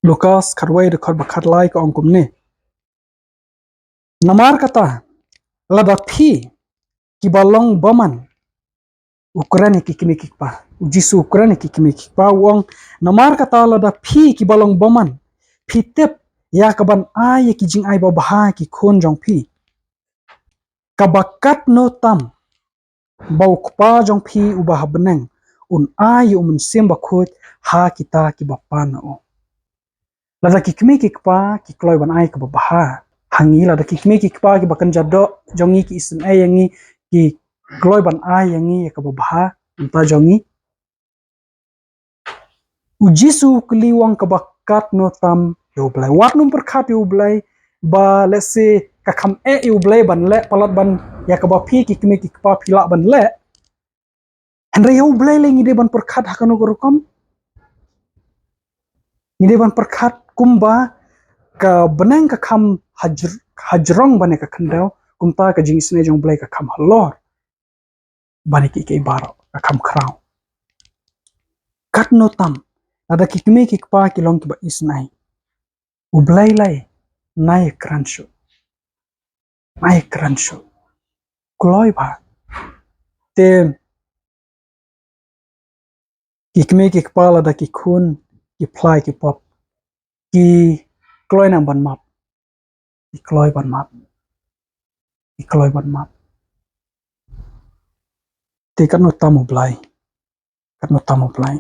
Lukas khatwei, dkhot ba khatlai, ka ong kumne: Namar kata, lada phi kiba long bymman, u kren ïa ki kmie ki kpa. U Jisu u kren ïa ki kmie ki kpa, u ong: Namar kata, lada phi kiba long bymman phi tip ïa kaban ai ïa ki jingai babha ki khun jong phi, kaba katno tam ba u Kpa jong phi uba ha bneng un ai ïa u Mynsiem Bakhuid ha kita kiba pan na u. Lada ki kmie ki kpa ki kloi ban ai kaba bha ha ngi, lada ki kmie ki kpa kiba kynja doh jong ngi ki isynei ïa ngi, ki kloi ban ai ïa ngi ïa kaba bha mynta jong ngi, u Jisu u kylli, u ong: Kaba katno tam ïa U Blei? Wat nym pyrkhat ïa U Blei ba lehse ka kham eh ïa U Blei ban leh palat ban ïa kaba phi ki kmie ki kpa phi lah ban leh. Hynrei ïa U Blei lei ngi dei ban pyrkhat ha kano ka rukom? Ngi dei ban pyrkhat kumba ka bneng ka kham hajr-, hajrong ban ïa ka khyndew, kumta ka jingisynei jong U Blei ka kham halor ban ïa kiei kiei baroh, ka kham khraw. Katno tam lada ki kmie ki kpa ki long kiba isynei, U Blei lei, nai kren shuh. Nai kren shuh. Kloi bha. Te ki kmie ki kpa lada ki khun ki phla ïa ki pop, ki kloi ne em ban map? Ki kloi ban map. Ki kloi ban map. Te katno tam U Blei? Katno tam U Blei?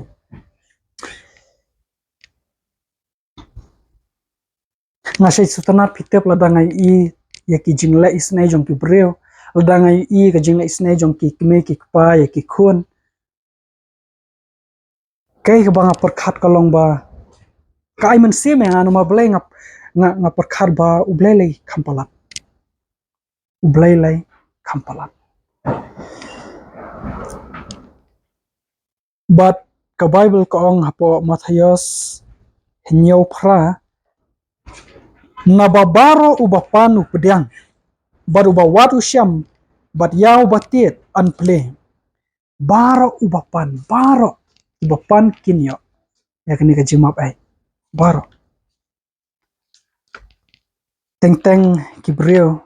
Nga shait sngewtynnat, phi tip, lada nga ïohi ïa ki jingleh isynei jong ki briew, lada nga ïohi ka jingleh isynei jong ki kmie ki kpa ïa ki khun, kaei kaba nga pyrkhat ka long ba, ka ai mynsiem ïa nga namar balei nga, nga, nga pyrkhat ba U Blei lei kham palat. U Blei lei kham palat. Bad ka Baibl ka ong hapoh Mathaios hynñiew phra: Naba baroh uba pan u pdiang, bad uba wad u shem, bad ïa uba tied yn plie. Baroh uba pan, baroh uba pan kin ïoh ïa kane ka jingmap ei. Baroh. Teng teng ki briew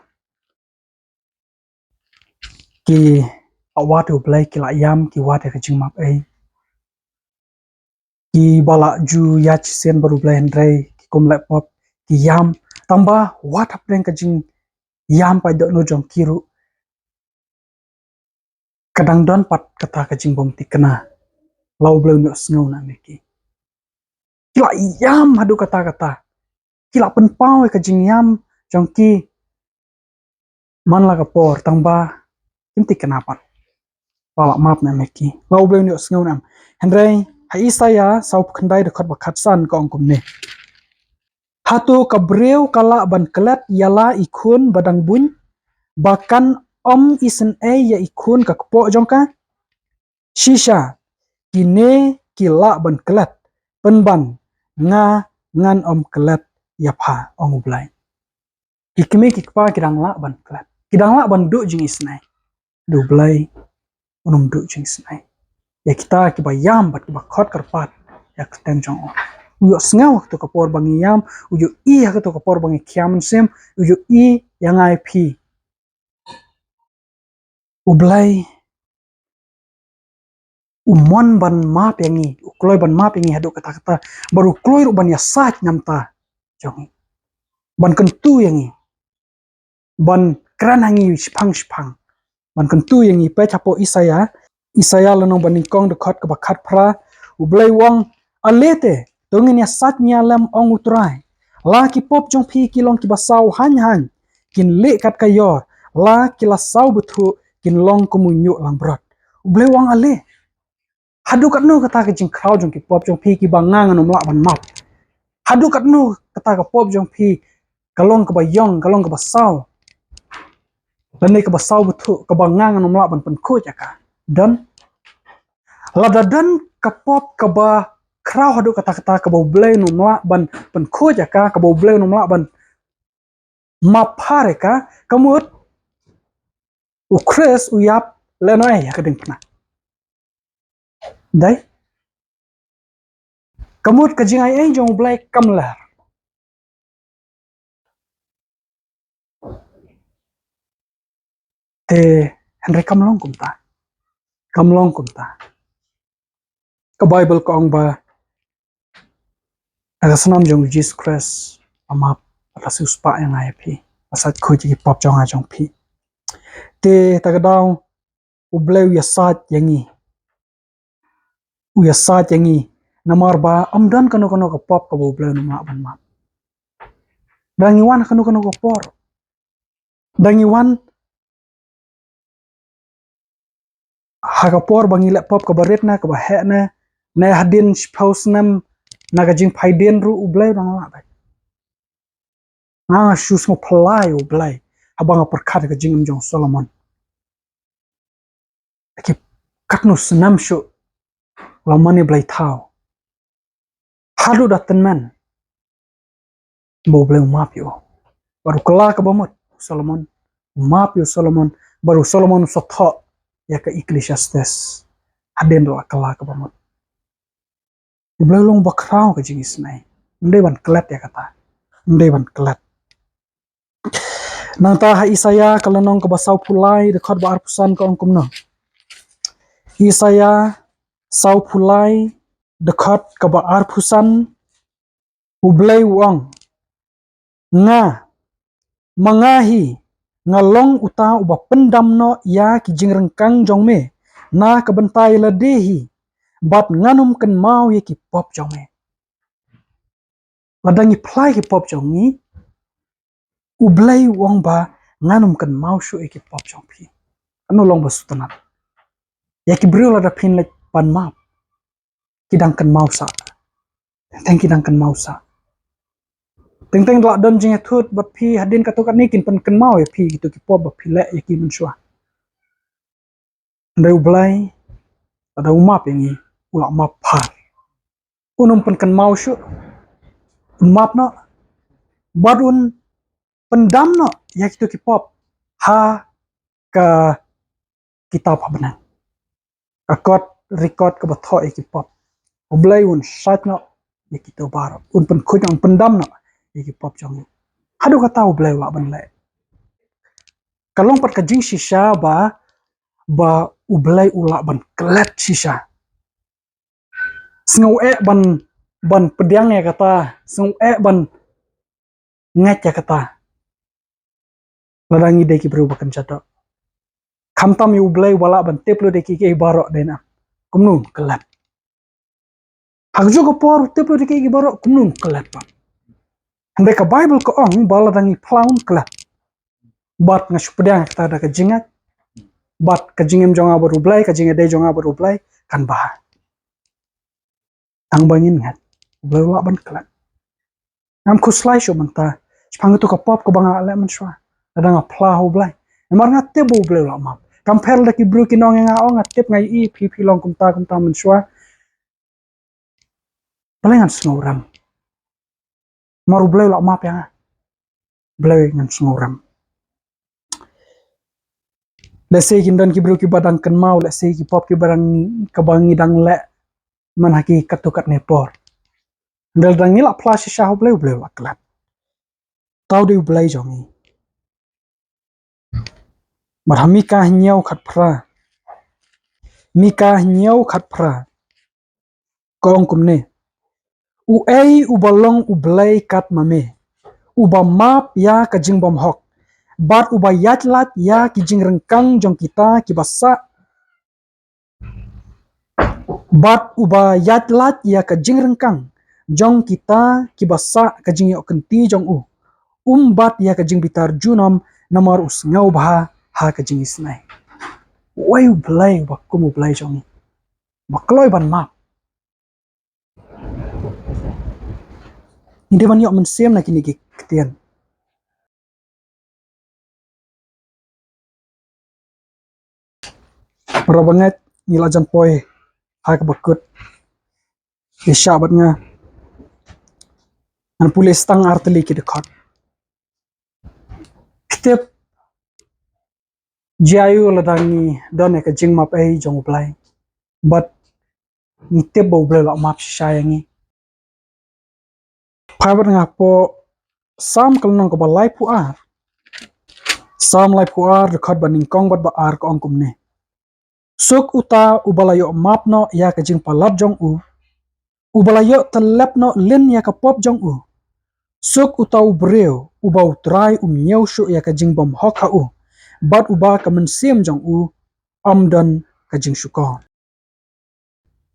kiba wad U Blei ki la ïam, ki wad ïa ka jingmap ei. Kiba la ju ïaid shisien bad U Blei hynrei ki kum leh pop, ki ïam. Tangba wat hapdeng ka jingïam paidbah jong ki ruh, ka dang don pat kata ka jingbymthikna. La U Blei un ïohsngew ne em ïa ki? Ki la ïam haduh katta katta. Ki la pynpaw ïa ka jingïam jong ki man la ka por, tangba kim thikna pat. La lah map ne em ïa ki? La U Blei un ïohsngew ne em? Hynrei ha Isaïah sawphew khyndai, dkhot ba khatsan, ka ong kumne: Hato ka briew ka lah ban klet ïa la i khun ba dang buiñ, ba kan ym isynei ïa i khun ka kpoh jong ka? Shisha, kine ki lah ban klet, pynban nga ngan ym klet ïa pha, ong U Blei. Ki kmie ki kpa ki dang lah ban klet, ki dang lah ban duh jingisynei. Hynrei U Blei un ym duh jingisynei ïa kita kiba ïam bad kiba khot kyrpad ïa ka kyrteng jong u. U ïohsngew ha kato ka por ba ngi ïam, u ïohi ha kato ka por ba ngi khia mynsiem, u ïohi ïa nga ïa phi. U Blei u mon ban map ïa ngi, u kloi ban map ïa ngi haduh katta katta, bad u kloi ruh ban ïasaid na ka bynta jong ngi, ban kyntu ïa ngi, ban kren ha ngi shipang shipang, ban kyntu ïa ngi. Peit hapoh Isaïah, Isaïah lynnong ba nyngkong, dkhot kaba khatphra, U Blei u ong: Ale te, to ngin ïasaid nia lem, ong U Trai. La ki pop jong phi ki long kiba saw haiñ haiñ, kin leh kat ka ïor, la ki la saw bthuh kin long kum u ñiuh langbrot. U Blei u ong ale. Haduh katno kata ka jingkhraw jong ki pop jong phi kiba nga ngan ym lah ban map? Haduh katno kata ka pop jong phi ka long kaba ïong, ka long kaba saw, lane kaba saw bthuh, kaba nga ngan ym lah ban pynkhuid ïa ka? Don. Lada don ka pop kaba khraw haduh kata kata kaba U Blei un ym lah ban pynkhuid ïa ka, kaba U Blei un ym lah ban map pha ïa ka, ka mut u Khrist u ïap lehnohei ïa ka diengphna. Dei? Ka mut ka jingai ei jong U Blei kam ler. Te hynrei kam long kumta. Kam long kumta. Ka Baibl ka ong ba ha ka snam jong U Jisu Khrist, u map, u la siewspah ïa nga ïa phi, u la sait khuid ïa ki pop jong nga jong phi. Te ta ka daw U Blei u ïasaid ïa ngi. U ïasaid ïa ngi. Namar ba ym don kano kano ka pop kaba U Blei un ym lah ban map. Da ngi wan kano kano ka por. Da ngi wan ha ka por ba ngi leh pop kaba rit ne kaba heh ne, ne hadien shiphew snem na ka jingphaidien ruh U Blei u dang lah beit. Nga nga shu sngewphylla ïa U Blei haba nga pyrkhat ïa ka jingim jong u Solomon. Ki katno snem shuh u la mane blei thaw. Haduh da tymmen ba U Blei u map ïa u. Bad u kylla kaba mut u Solomon, u map ïa u Solomon, bad u Solomon u sa thoh ïa ka Ecclesiastes hadien da la kylla kaba mut. U Blei u long ba khraw ka jingisynei. Ym dei ban klet ïa kata. Ym dei ban klet. Nangta ha Isaïah ka lynnong kaba sawphew lai dkhot ba arphew san ka ong kumno. Isaïah sawphew lai dkhot kaba arphew san, U Blei u ong, nga, ma nga hi, nga long uta uba pyndam noh ïa ki jingryngkang jong me na ka bynta ïa lade hi, bad ngan ym kynmaw ïa ki pop jong me. Lada ngi phla ïa ki pop jong ngi, U Blei u ong ba ngan ym kynmaw shuh ïa ki pop jong phi. Kano long ba sngewtynnat? Ïa ki briew lada phin leit ban map, ki dang kynmaw sah. Teng teng ki dang kynmaw sah. Teng teng da la don jingïathut bad phi hadien katto katne kin pynkynmaw ïa phi kito ki pop ba phi leh ïa ki mynshuwa. Hynrei U Blei, lada u map ïa ngi, u la map phar. Un ym pynkynmaw shuh, un map noh, bad un pyndam noh ïa kito ki pop ha ka kitab ha bneng. Ka kot, record kaba thoh ïa ki pop. U Blei un sait noh ïa kito baroh. Un pynkhuid, un pyndam noh ïa ki pop jong ngi. Haduh kata U Blei u lah ban leh. Ka long pat ka jingshisha ba, ba U Blei u lah ban klet shisha. Sngew eh ban, ban pdiang ïa kata, sngew eh ban ngeit ïa kata. Lada ngi dei ki briew ba kynjat doh. Khamtam ïa U Blei uba lah ban tip lut ïa kiei kiei baroh dei na. Kumno un klet? Ha kajuh ka por u tip lut ïa kiei kiei baroh, kumno un klet pat? Hynrei ka Baibl ka ong ba lada ngi phla un klet. Bad nga shu pdiang ïa kata da ka jingngeit. Bad ka jingim jong nga bad U Blei, ka jingïadei jong nga bad U Blei kan bha. Tang ba ngin ngeit, U Blei u lah ban klet. Ngam khuslai shuh mynta shaphang kito ka pop kaba nga leh mynshuwa. Lada nga phla ha U Blei, namar nga tip ba U Blei u lah map. Kam pher da ki briew kin ong ïa nga, oh nga tip, nga ïohi phi, phi long kumta kumta mynshuwa. Balei ngan sngewrem? Namar U Blei u lah map ïa nga. Balei ngan sngewrem? Lehse kin don ki briew kiba dang kynmaw, lehse ki pop kiba dang, kaba ngi dang leh man ha ki katto katne por. Hynrei lada ngi la phla shisha ha U Blei, U Blei u lah klet. Uta u dei U Blei jong ngi. Bad ha Mika hynñiew khatphra. Mika hynñiew khatphra. Ka ong kumne. Uei uba long U Blei kat ma me, uba map ïa ka jingbymhok, bad uba ïaid lait ïa ki jingryngkang jong kita kiba sah, bad uba ïaid lait ïa ka jingryngkang jong kita kiba sah ka jingïoh kynti jong u. um bat ïa ka jingbitar junom, namar u sngew bha ha ka jingisynei. Wei U Blei uba kum U Blei jong ngi, ba kloi ban map. Ngi dei ban ïoh mynsiem na kine ki ktien. Para bangeit, ngi la jan poi ha kaba kut. Ïa sha bad nga, ngan pule tang artylli ki dkhot. Ki tip, jia ïa u lada ngi don ïa ka jingmap ei jong U Blei, bad ngi tip ba U Blei u la map shisha ïa ngi. Phai bad nga hapoh Salm ka lynnong kaba laiphew ar. Salm laiphew ar, dkhot ba nyngkong bad ba ar, ka ong kumne: Suk uta uba la ïoh map noh ïa ka jingpalat jong u, uba la ïoh tyllep noh lin ïa ka pop jong u. Suk uta u briew uba U Trai um ñiew shuh ïa ka jingbymhok ha u, bad uba ka mynsiem jong u ym don ka jingshukor.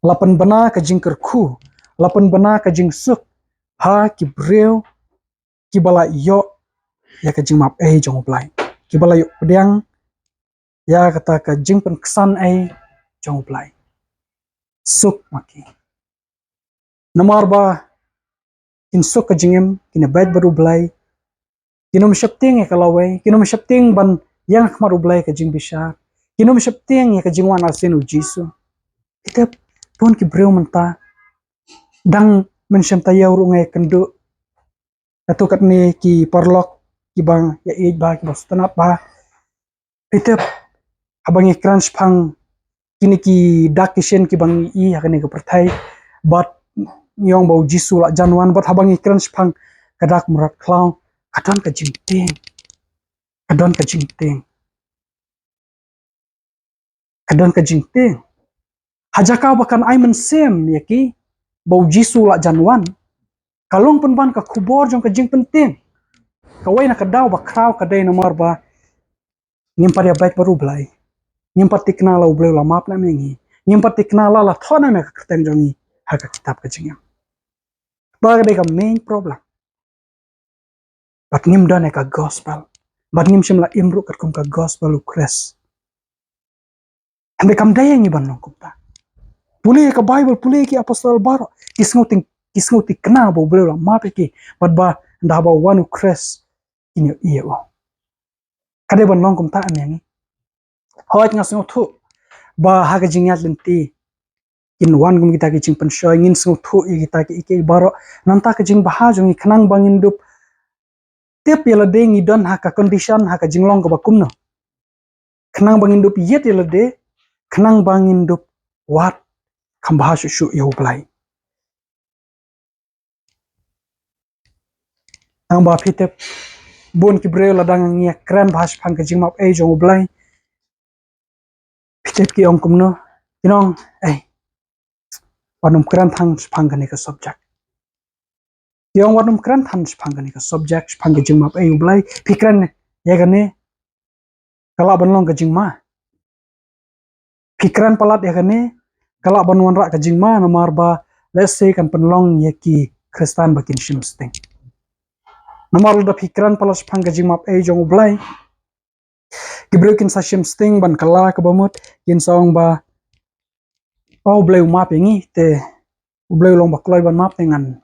La pynbna ka jingkyrkhu, la pynbna ka jingsuk ha ki briew kiba la ïoh ïa ka jingmap ei jong U Blei, kiba la ïoh pdiang ïa kata ka jingpynksan ei jong U Blei. Suk ma ki. Namar ba kin suk ka jingim, kin ïa beit bad U Blei. Kin ym sheptieng ïa ka lawei, kin ym sheptieng ban ïeng ha khmat U Blei ka jingbishar. Kin ym sheptieng ïa ka jingwan arsien U Jisu. Ki tip, bun ki briew mynta dang mynshem taïew ruh nga ïakynduh. Katto katne ki paralok kiba ïa ïeit bha, kiba sngewtynnat bha. Phi tip, haba ngi kren shaphang kine ki dak ki shin kiba ngi ïohi ha kane ka pyrthei, bad ngi ong ba U Jisu u la jan wan, bad haba ngi kren shaphang ka dak mrad khlaw, ka don ka jingtieng. Ka don ka jingtieng. Ka don ka jingtieng. Ha jaka ba kan ai mynsiem ïa ki ba U Jisu u la jan wan, ka long pynban ka khubor jong ka jingpyntieng. Kawei na ka daw ba khraw ka dei namar ba ngim pat ïa beit bad U Blei. Ngim pat thikna la U Blei u la map ne em ïa ngi. Ngim pat thikna la la thoh ne em ïa ka kyrteng jong ngi ha ka kitab ka jingim. Kata ka dei ka main problem. Bad ngim don ïa ka gospel. Bad ngim shym la im ruh katkum ka gospel U Khrist. Hynrei kam dei ïa ngi ban long kumta. Pule ïa ka Baibl, pule ïa ki apostol baroh, ki sngewtieng, ki sngewthikna ba U Blei u la map ïa ki, bad ba ynda ba wan U Khrist, kin ïohi ïa u. Ka dei ban long kumta em ïa ngi? Hooid, nga sngewthuh ba ha ka jingïaid lynti kin wan kum kita ki jingpynshoi, ngin sngewthuh ïa kita kiei kiei baroh. Nangta ka jingbha jong ngi, khnang ba ngin dup tip ïa lade ngi don ha ka condition, ha ka jinglong kaba kumno. Khnang ba ngin dup ïit ïa lade, khnang ba ngin dup wad kham bha shuh shuh ïa U Blei. Nangba phi tip, bun ki briew lada ngi ïa kren bha shaphang ka jingmap ei jong U Blei, phi tip ki ong kumno? Ki ong, "Ei, wat nym kren than shaphang kane ka subject." Ki ong, "Wat nym kren than shaphang kane ka subject, shaphang ka jingmap ei U Blei. Phi kren ïa kane, ka lah ban long ka jingma. Phi kren palat ïa kane, ka lah ban wanrah ka jingma, namar ba lehse kan pynlong ïa ki Khristan ba kin shim sting." Namar lada phi kren palat shaphang ka jingmap ei jong U Blei, ki briew kin sa shim sting ban kylla kaba mut, kin sa ong ba, "Oh, U Blei u map ïa ngi, te U Blei u long ba kloi ban map, te ngan,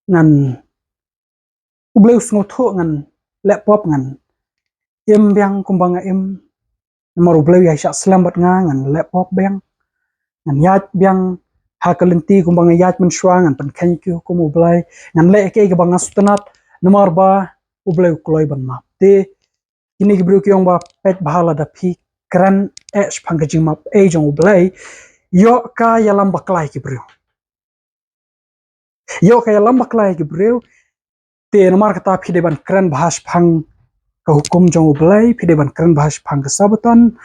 ngan, U Blei u sngewthuh, ngan leh pop, ngan im biang kumba nga im. Namar U Blei u ïai shah slem bad nga, ngan leh pop biang. Ngan ïaid biang ha ka lynti kumba nga ïaid mynshuwa, ngan pynkheiñ ïa ki hukum U Blei. Ngan leh ïa kiei kiba nga sngewtynnat, namar ba U Blei u kloi ban map." Te kine ki briew ki ong ba peit bha, lada phi kren eh shaphang ka jingmap ei jong U Blei, ïoh ka ïalam bakla ïa ki briew. Ïoh ka ïalam bakla ïa ki briew. Te namar kata phi dei ban kren bha shaphang ka hukum jong U Blei, phi dei ban kren bha shaphang ka Sabbaton.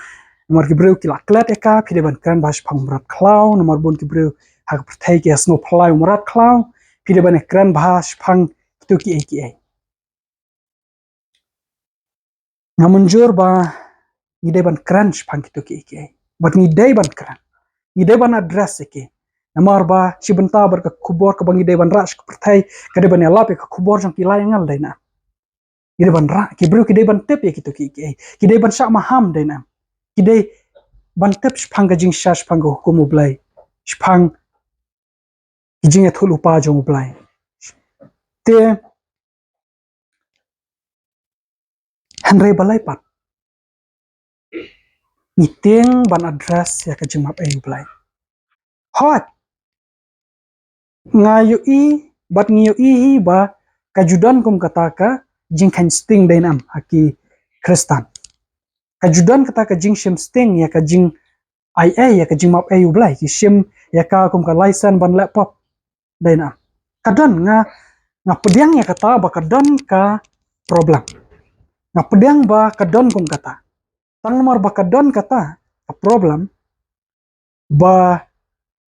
Namar ki briew ki la klet ïa ka, phi dei ban kren bha shaphang mrad khlaw, namar bun ki briew ha ka pyrthei ki ïa sngewphylla ïa u mrad khlaw, phi dei ban kren bha shaphang kito kiei kiei. Nga mynjur ba ngi dei ban kren shaphang kito kiei kiei. Bad ngi dei ban kren. Ngi dei ban address ïa ki. Namar ba shi bynta bad ka khubor kaba ngi dei ban rah sha ka pyrthei, ka dei ban ïalap ïa ka khubor jong ki lai angel, dei na. Ki dei ban rah, ki briew ki dei ban tip ïa kito ki, ki, ki dei ban shah maham, dei ne em. Ki dei ban tip shaphang ka jingshai, shaphang ka hukum U Blei, shaphang ki jingïathuhlypa jong U Blei. Te hynrei balei pat ngi tieng ban address ïa ka jingmap ei U Blei? Hooid, nga ïohi, bad ngi ïohi hi ba ka ju don kum kata ka jingkheiñ sting, dei ne em, ha ki Khristan. Ka ju don kata ka jingshim sting ïa ka jingaiei, ïa ka jingmap ei U Blei. Ki shim ïa ka kum ka license ban leh pop, dei ne em. Ka don, nga, nga pdiang ïa kata ba ka don ka problem. Nga pdiang ba ka don kum kata. Tang namar ba ka don kata ka problem, ba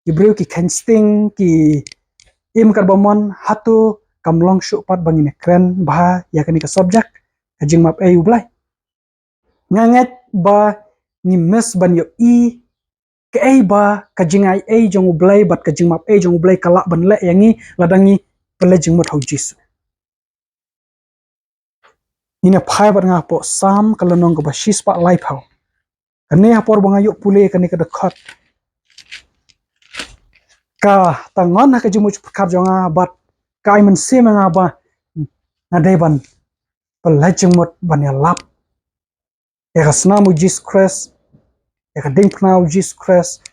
ki briew ki kheiñ sting, ki im katba mon, hato kam long shuh pat ba ngin ïakren bha ïa kane ka subject, ka jingmap ei U Blei? Nga ngeit ba ngi miss ban ïohi kaei ba ka jingaiei jong U Blei bad ka jingmap ei jong U Blei ka lah ban leh ïa ngi lada ngi pynleit jingmut ha U Jisu. Ngin ïa phai bad nga hapoh Salm ka lynnong kaba shispah laiphew. Kane ha por ba nga ïoh pule kane ka dkhot, ka tang ngon ha ka jingmut pyrkhat jong nga bad ka ai mynsiem ïa nga ba nga dei ban pynleit jingmut ban ïalap ïa ka snam U Jisu Khrist, ïa ka diengphna U Jisu Khrist,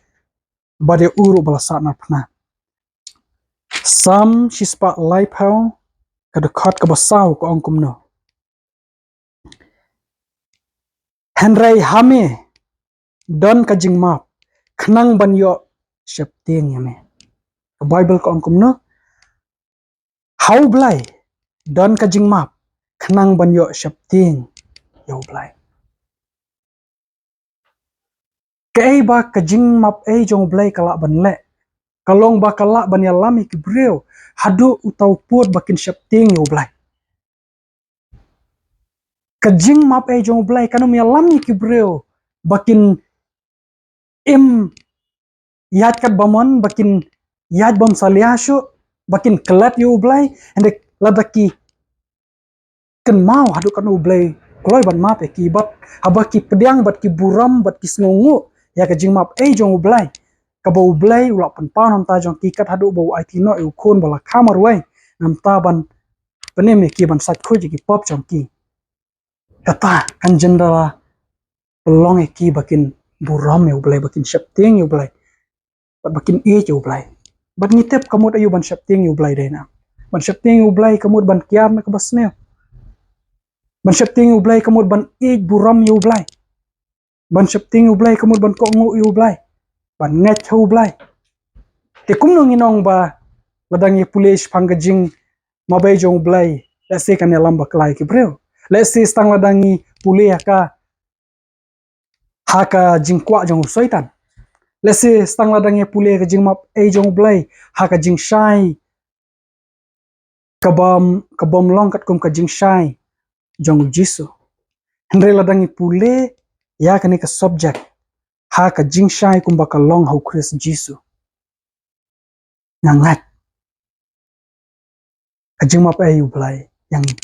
bad ïa u ruh ba la sahnarphna. Salm shispah laiphew, ka dkhot kaba saw ka ong kumno: Hynrei ha me don ka jingmap, khnang ban ïoh sheptieng ïa me. Ka Baibl ka ong kumno? Ha U Blei don ka jingmap, khnang ban ïoh sheptieng ïa U Blei. Kaei ba ka jingmap ei jong U Blei ka lah ban leh? Ka long ba ka lah ban ïalam ïa ki briew haduh uta u pud ba kin sheptieng ïa U Blei. Ka jingmap ei jong U Blei kan ym ïalam ïa ki briew ba kin im ïaid katba mon, ba kin ïaid bym salia shuh, ba kin klet ïa U Blei, hynrei lada ki kynmaw haduh katno U Blei u kloi ban map ïa ki, bad haba ki pdiang bad ki burom bad ki sngewnguh ïa ka jingmap ei jong U Blei, kaba U Blei u la pynpaw na ka bynta jong ki, kat haduh ba u aiti noh ïa u Khun ba la kha marwei na ka bynta ban pynim ïa ki, ban sait khuid ïa ki pop jong ki. Kata kan jin da la pynlong ïa ki ba kin burom ïa U Blei, ba kin sheptieng ïa U Blei, bad ba kin ïeit ïa U Blei. Bad ngi tip ka mut aïu ban sheptieng ïa U Blei, dei ne em? Ban sheptieng ïa U Blei ka mut ban kiar na kaba sniew. Ban sheptieng ïa U Blei ka mut ban ïeit burom ïa U Blei. Ban sheptieng ïa U Blei ka mut ban kohnguh ïa U Blei, ban ngeit ha U Blei. Te kumno ngin ong ba lada ngi pule shaphang ka jingmap ei jong U Blei, lehse kan ïalam bakla ïa ki briew? Lehse tang lada ngi pule ha ka, ha ka jingkwah jong u Soitan. Lehse tang lada ngi pule ka jingmap ei jong U Blei ha ka jingshai kabym, kabym long katkum ka jingshai jong U Jisu. Hynrei lada ngi pule ïa kane ka subject ha ka jingshai kumba ka long ha U Khrist Jisu, nga ngeit ka jingmap ei U Blei ïa ngi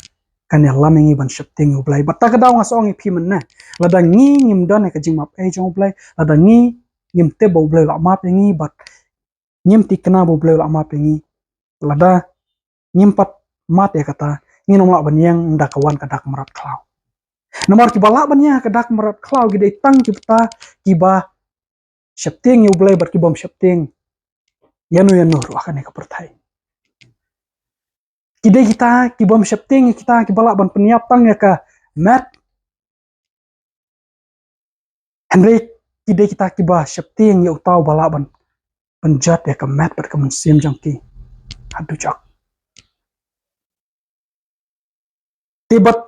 kan ïalam ïa ngi ban sheptieng ïa U Blei. Bad ta ka daw nga sa ong ïa phi mynne, lada ngi ngim don ïa ka jingmap ei jong U Blei, lada ngi ngim tip ba U Blei u la map ïa ngi, bad ngim thikna ba U Blei u la map ïa ngi, lada ngim pat mad ïa kata, ngin ym lah ban ïeng ynda ka wan ka dak mrad khlaw. Namar kiba lah ban ïeng ha ka dak mrad khlaw ki dei tang kita kiba sheptieng ïa U Blei bad kibym sheptieng ïano ïano ruh ha kane ka pyrthei. Ki dei kita kibym sheptieng ïa kita kiba lah ban pynïap tang ïa ka met. Hynrei ki dei kita kiba sheptieng ïa uta uba lah ban pynjot ïa ka met bad ka mynsiem jong ki ha dujok. Te bad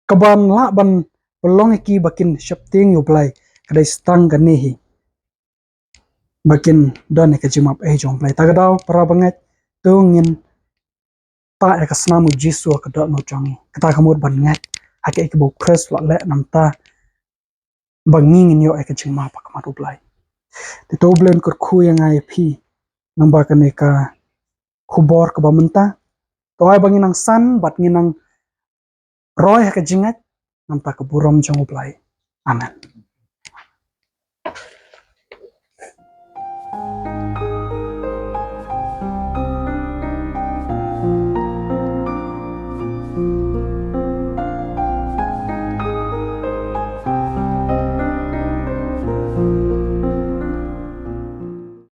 kaban lah ban pynlong ïa ki ba kin sheptieng ïa U Blei, ka dei tang kane hi, ba kin don ïa ka jingmap ei jong U Blei. Ta ka daw, para bangeit, to ngin tah ïa ka snam U Jisu ha ka dohnud jong ngi. Kata ka mut ban ngeit ha kaei kaba U Khrist u la leh na ka bynta ba ngi ngin ïoh ïa ka jingmap ha khmat U Blei. Te to U Blei un kyrkhu ïa nga ïa phi lyngba kane ka khubor kaba mynta. To ai ba ngin nang san bad ngin nang roi ha ka jingngeit, namar ka burom jong U Blei. Amen.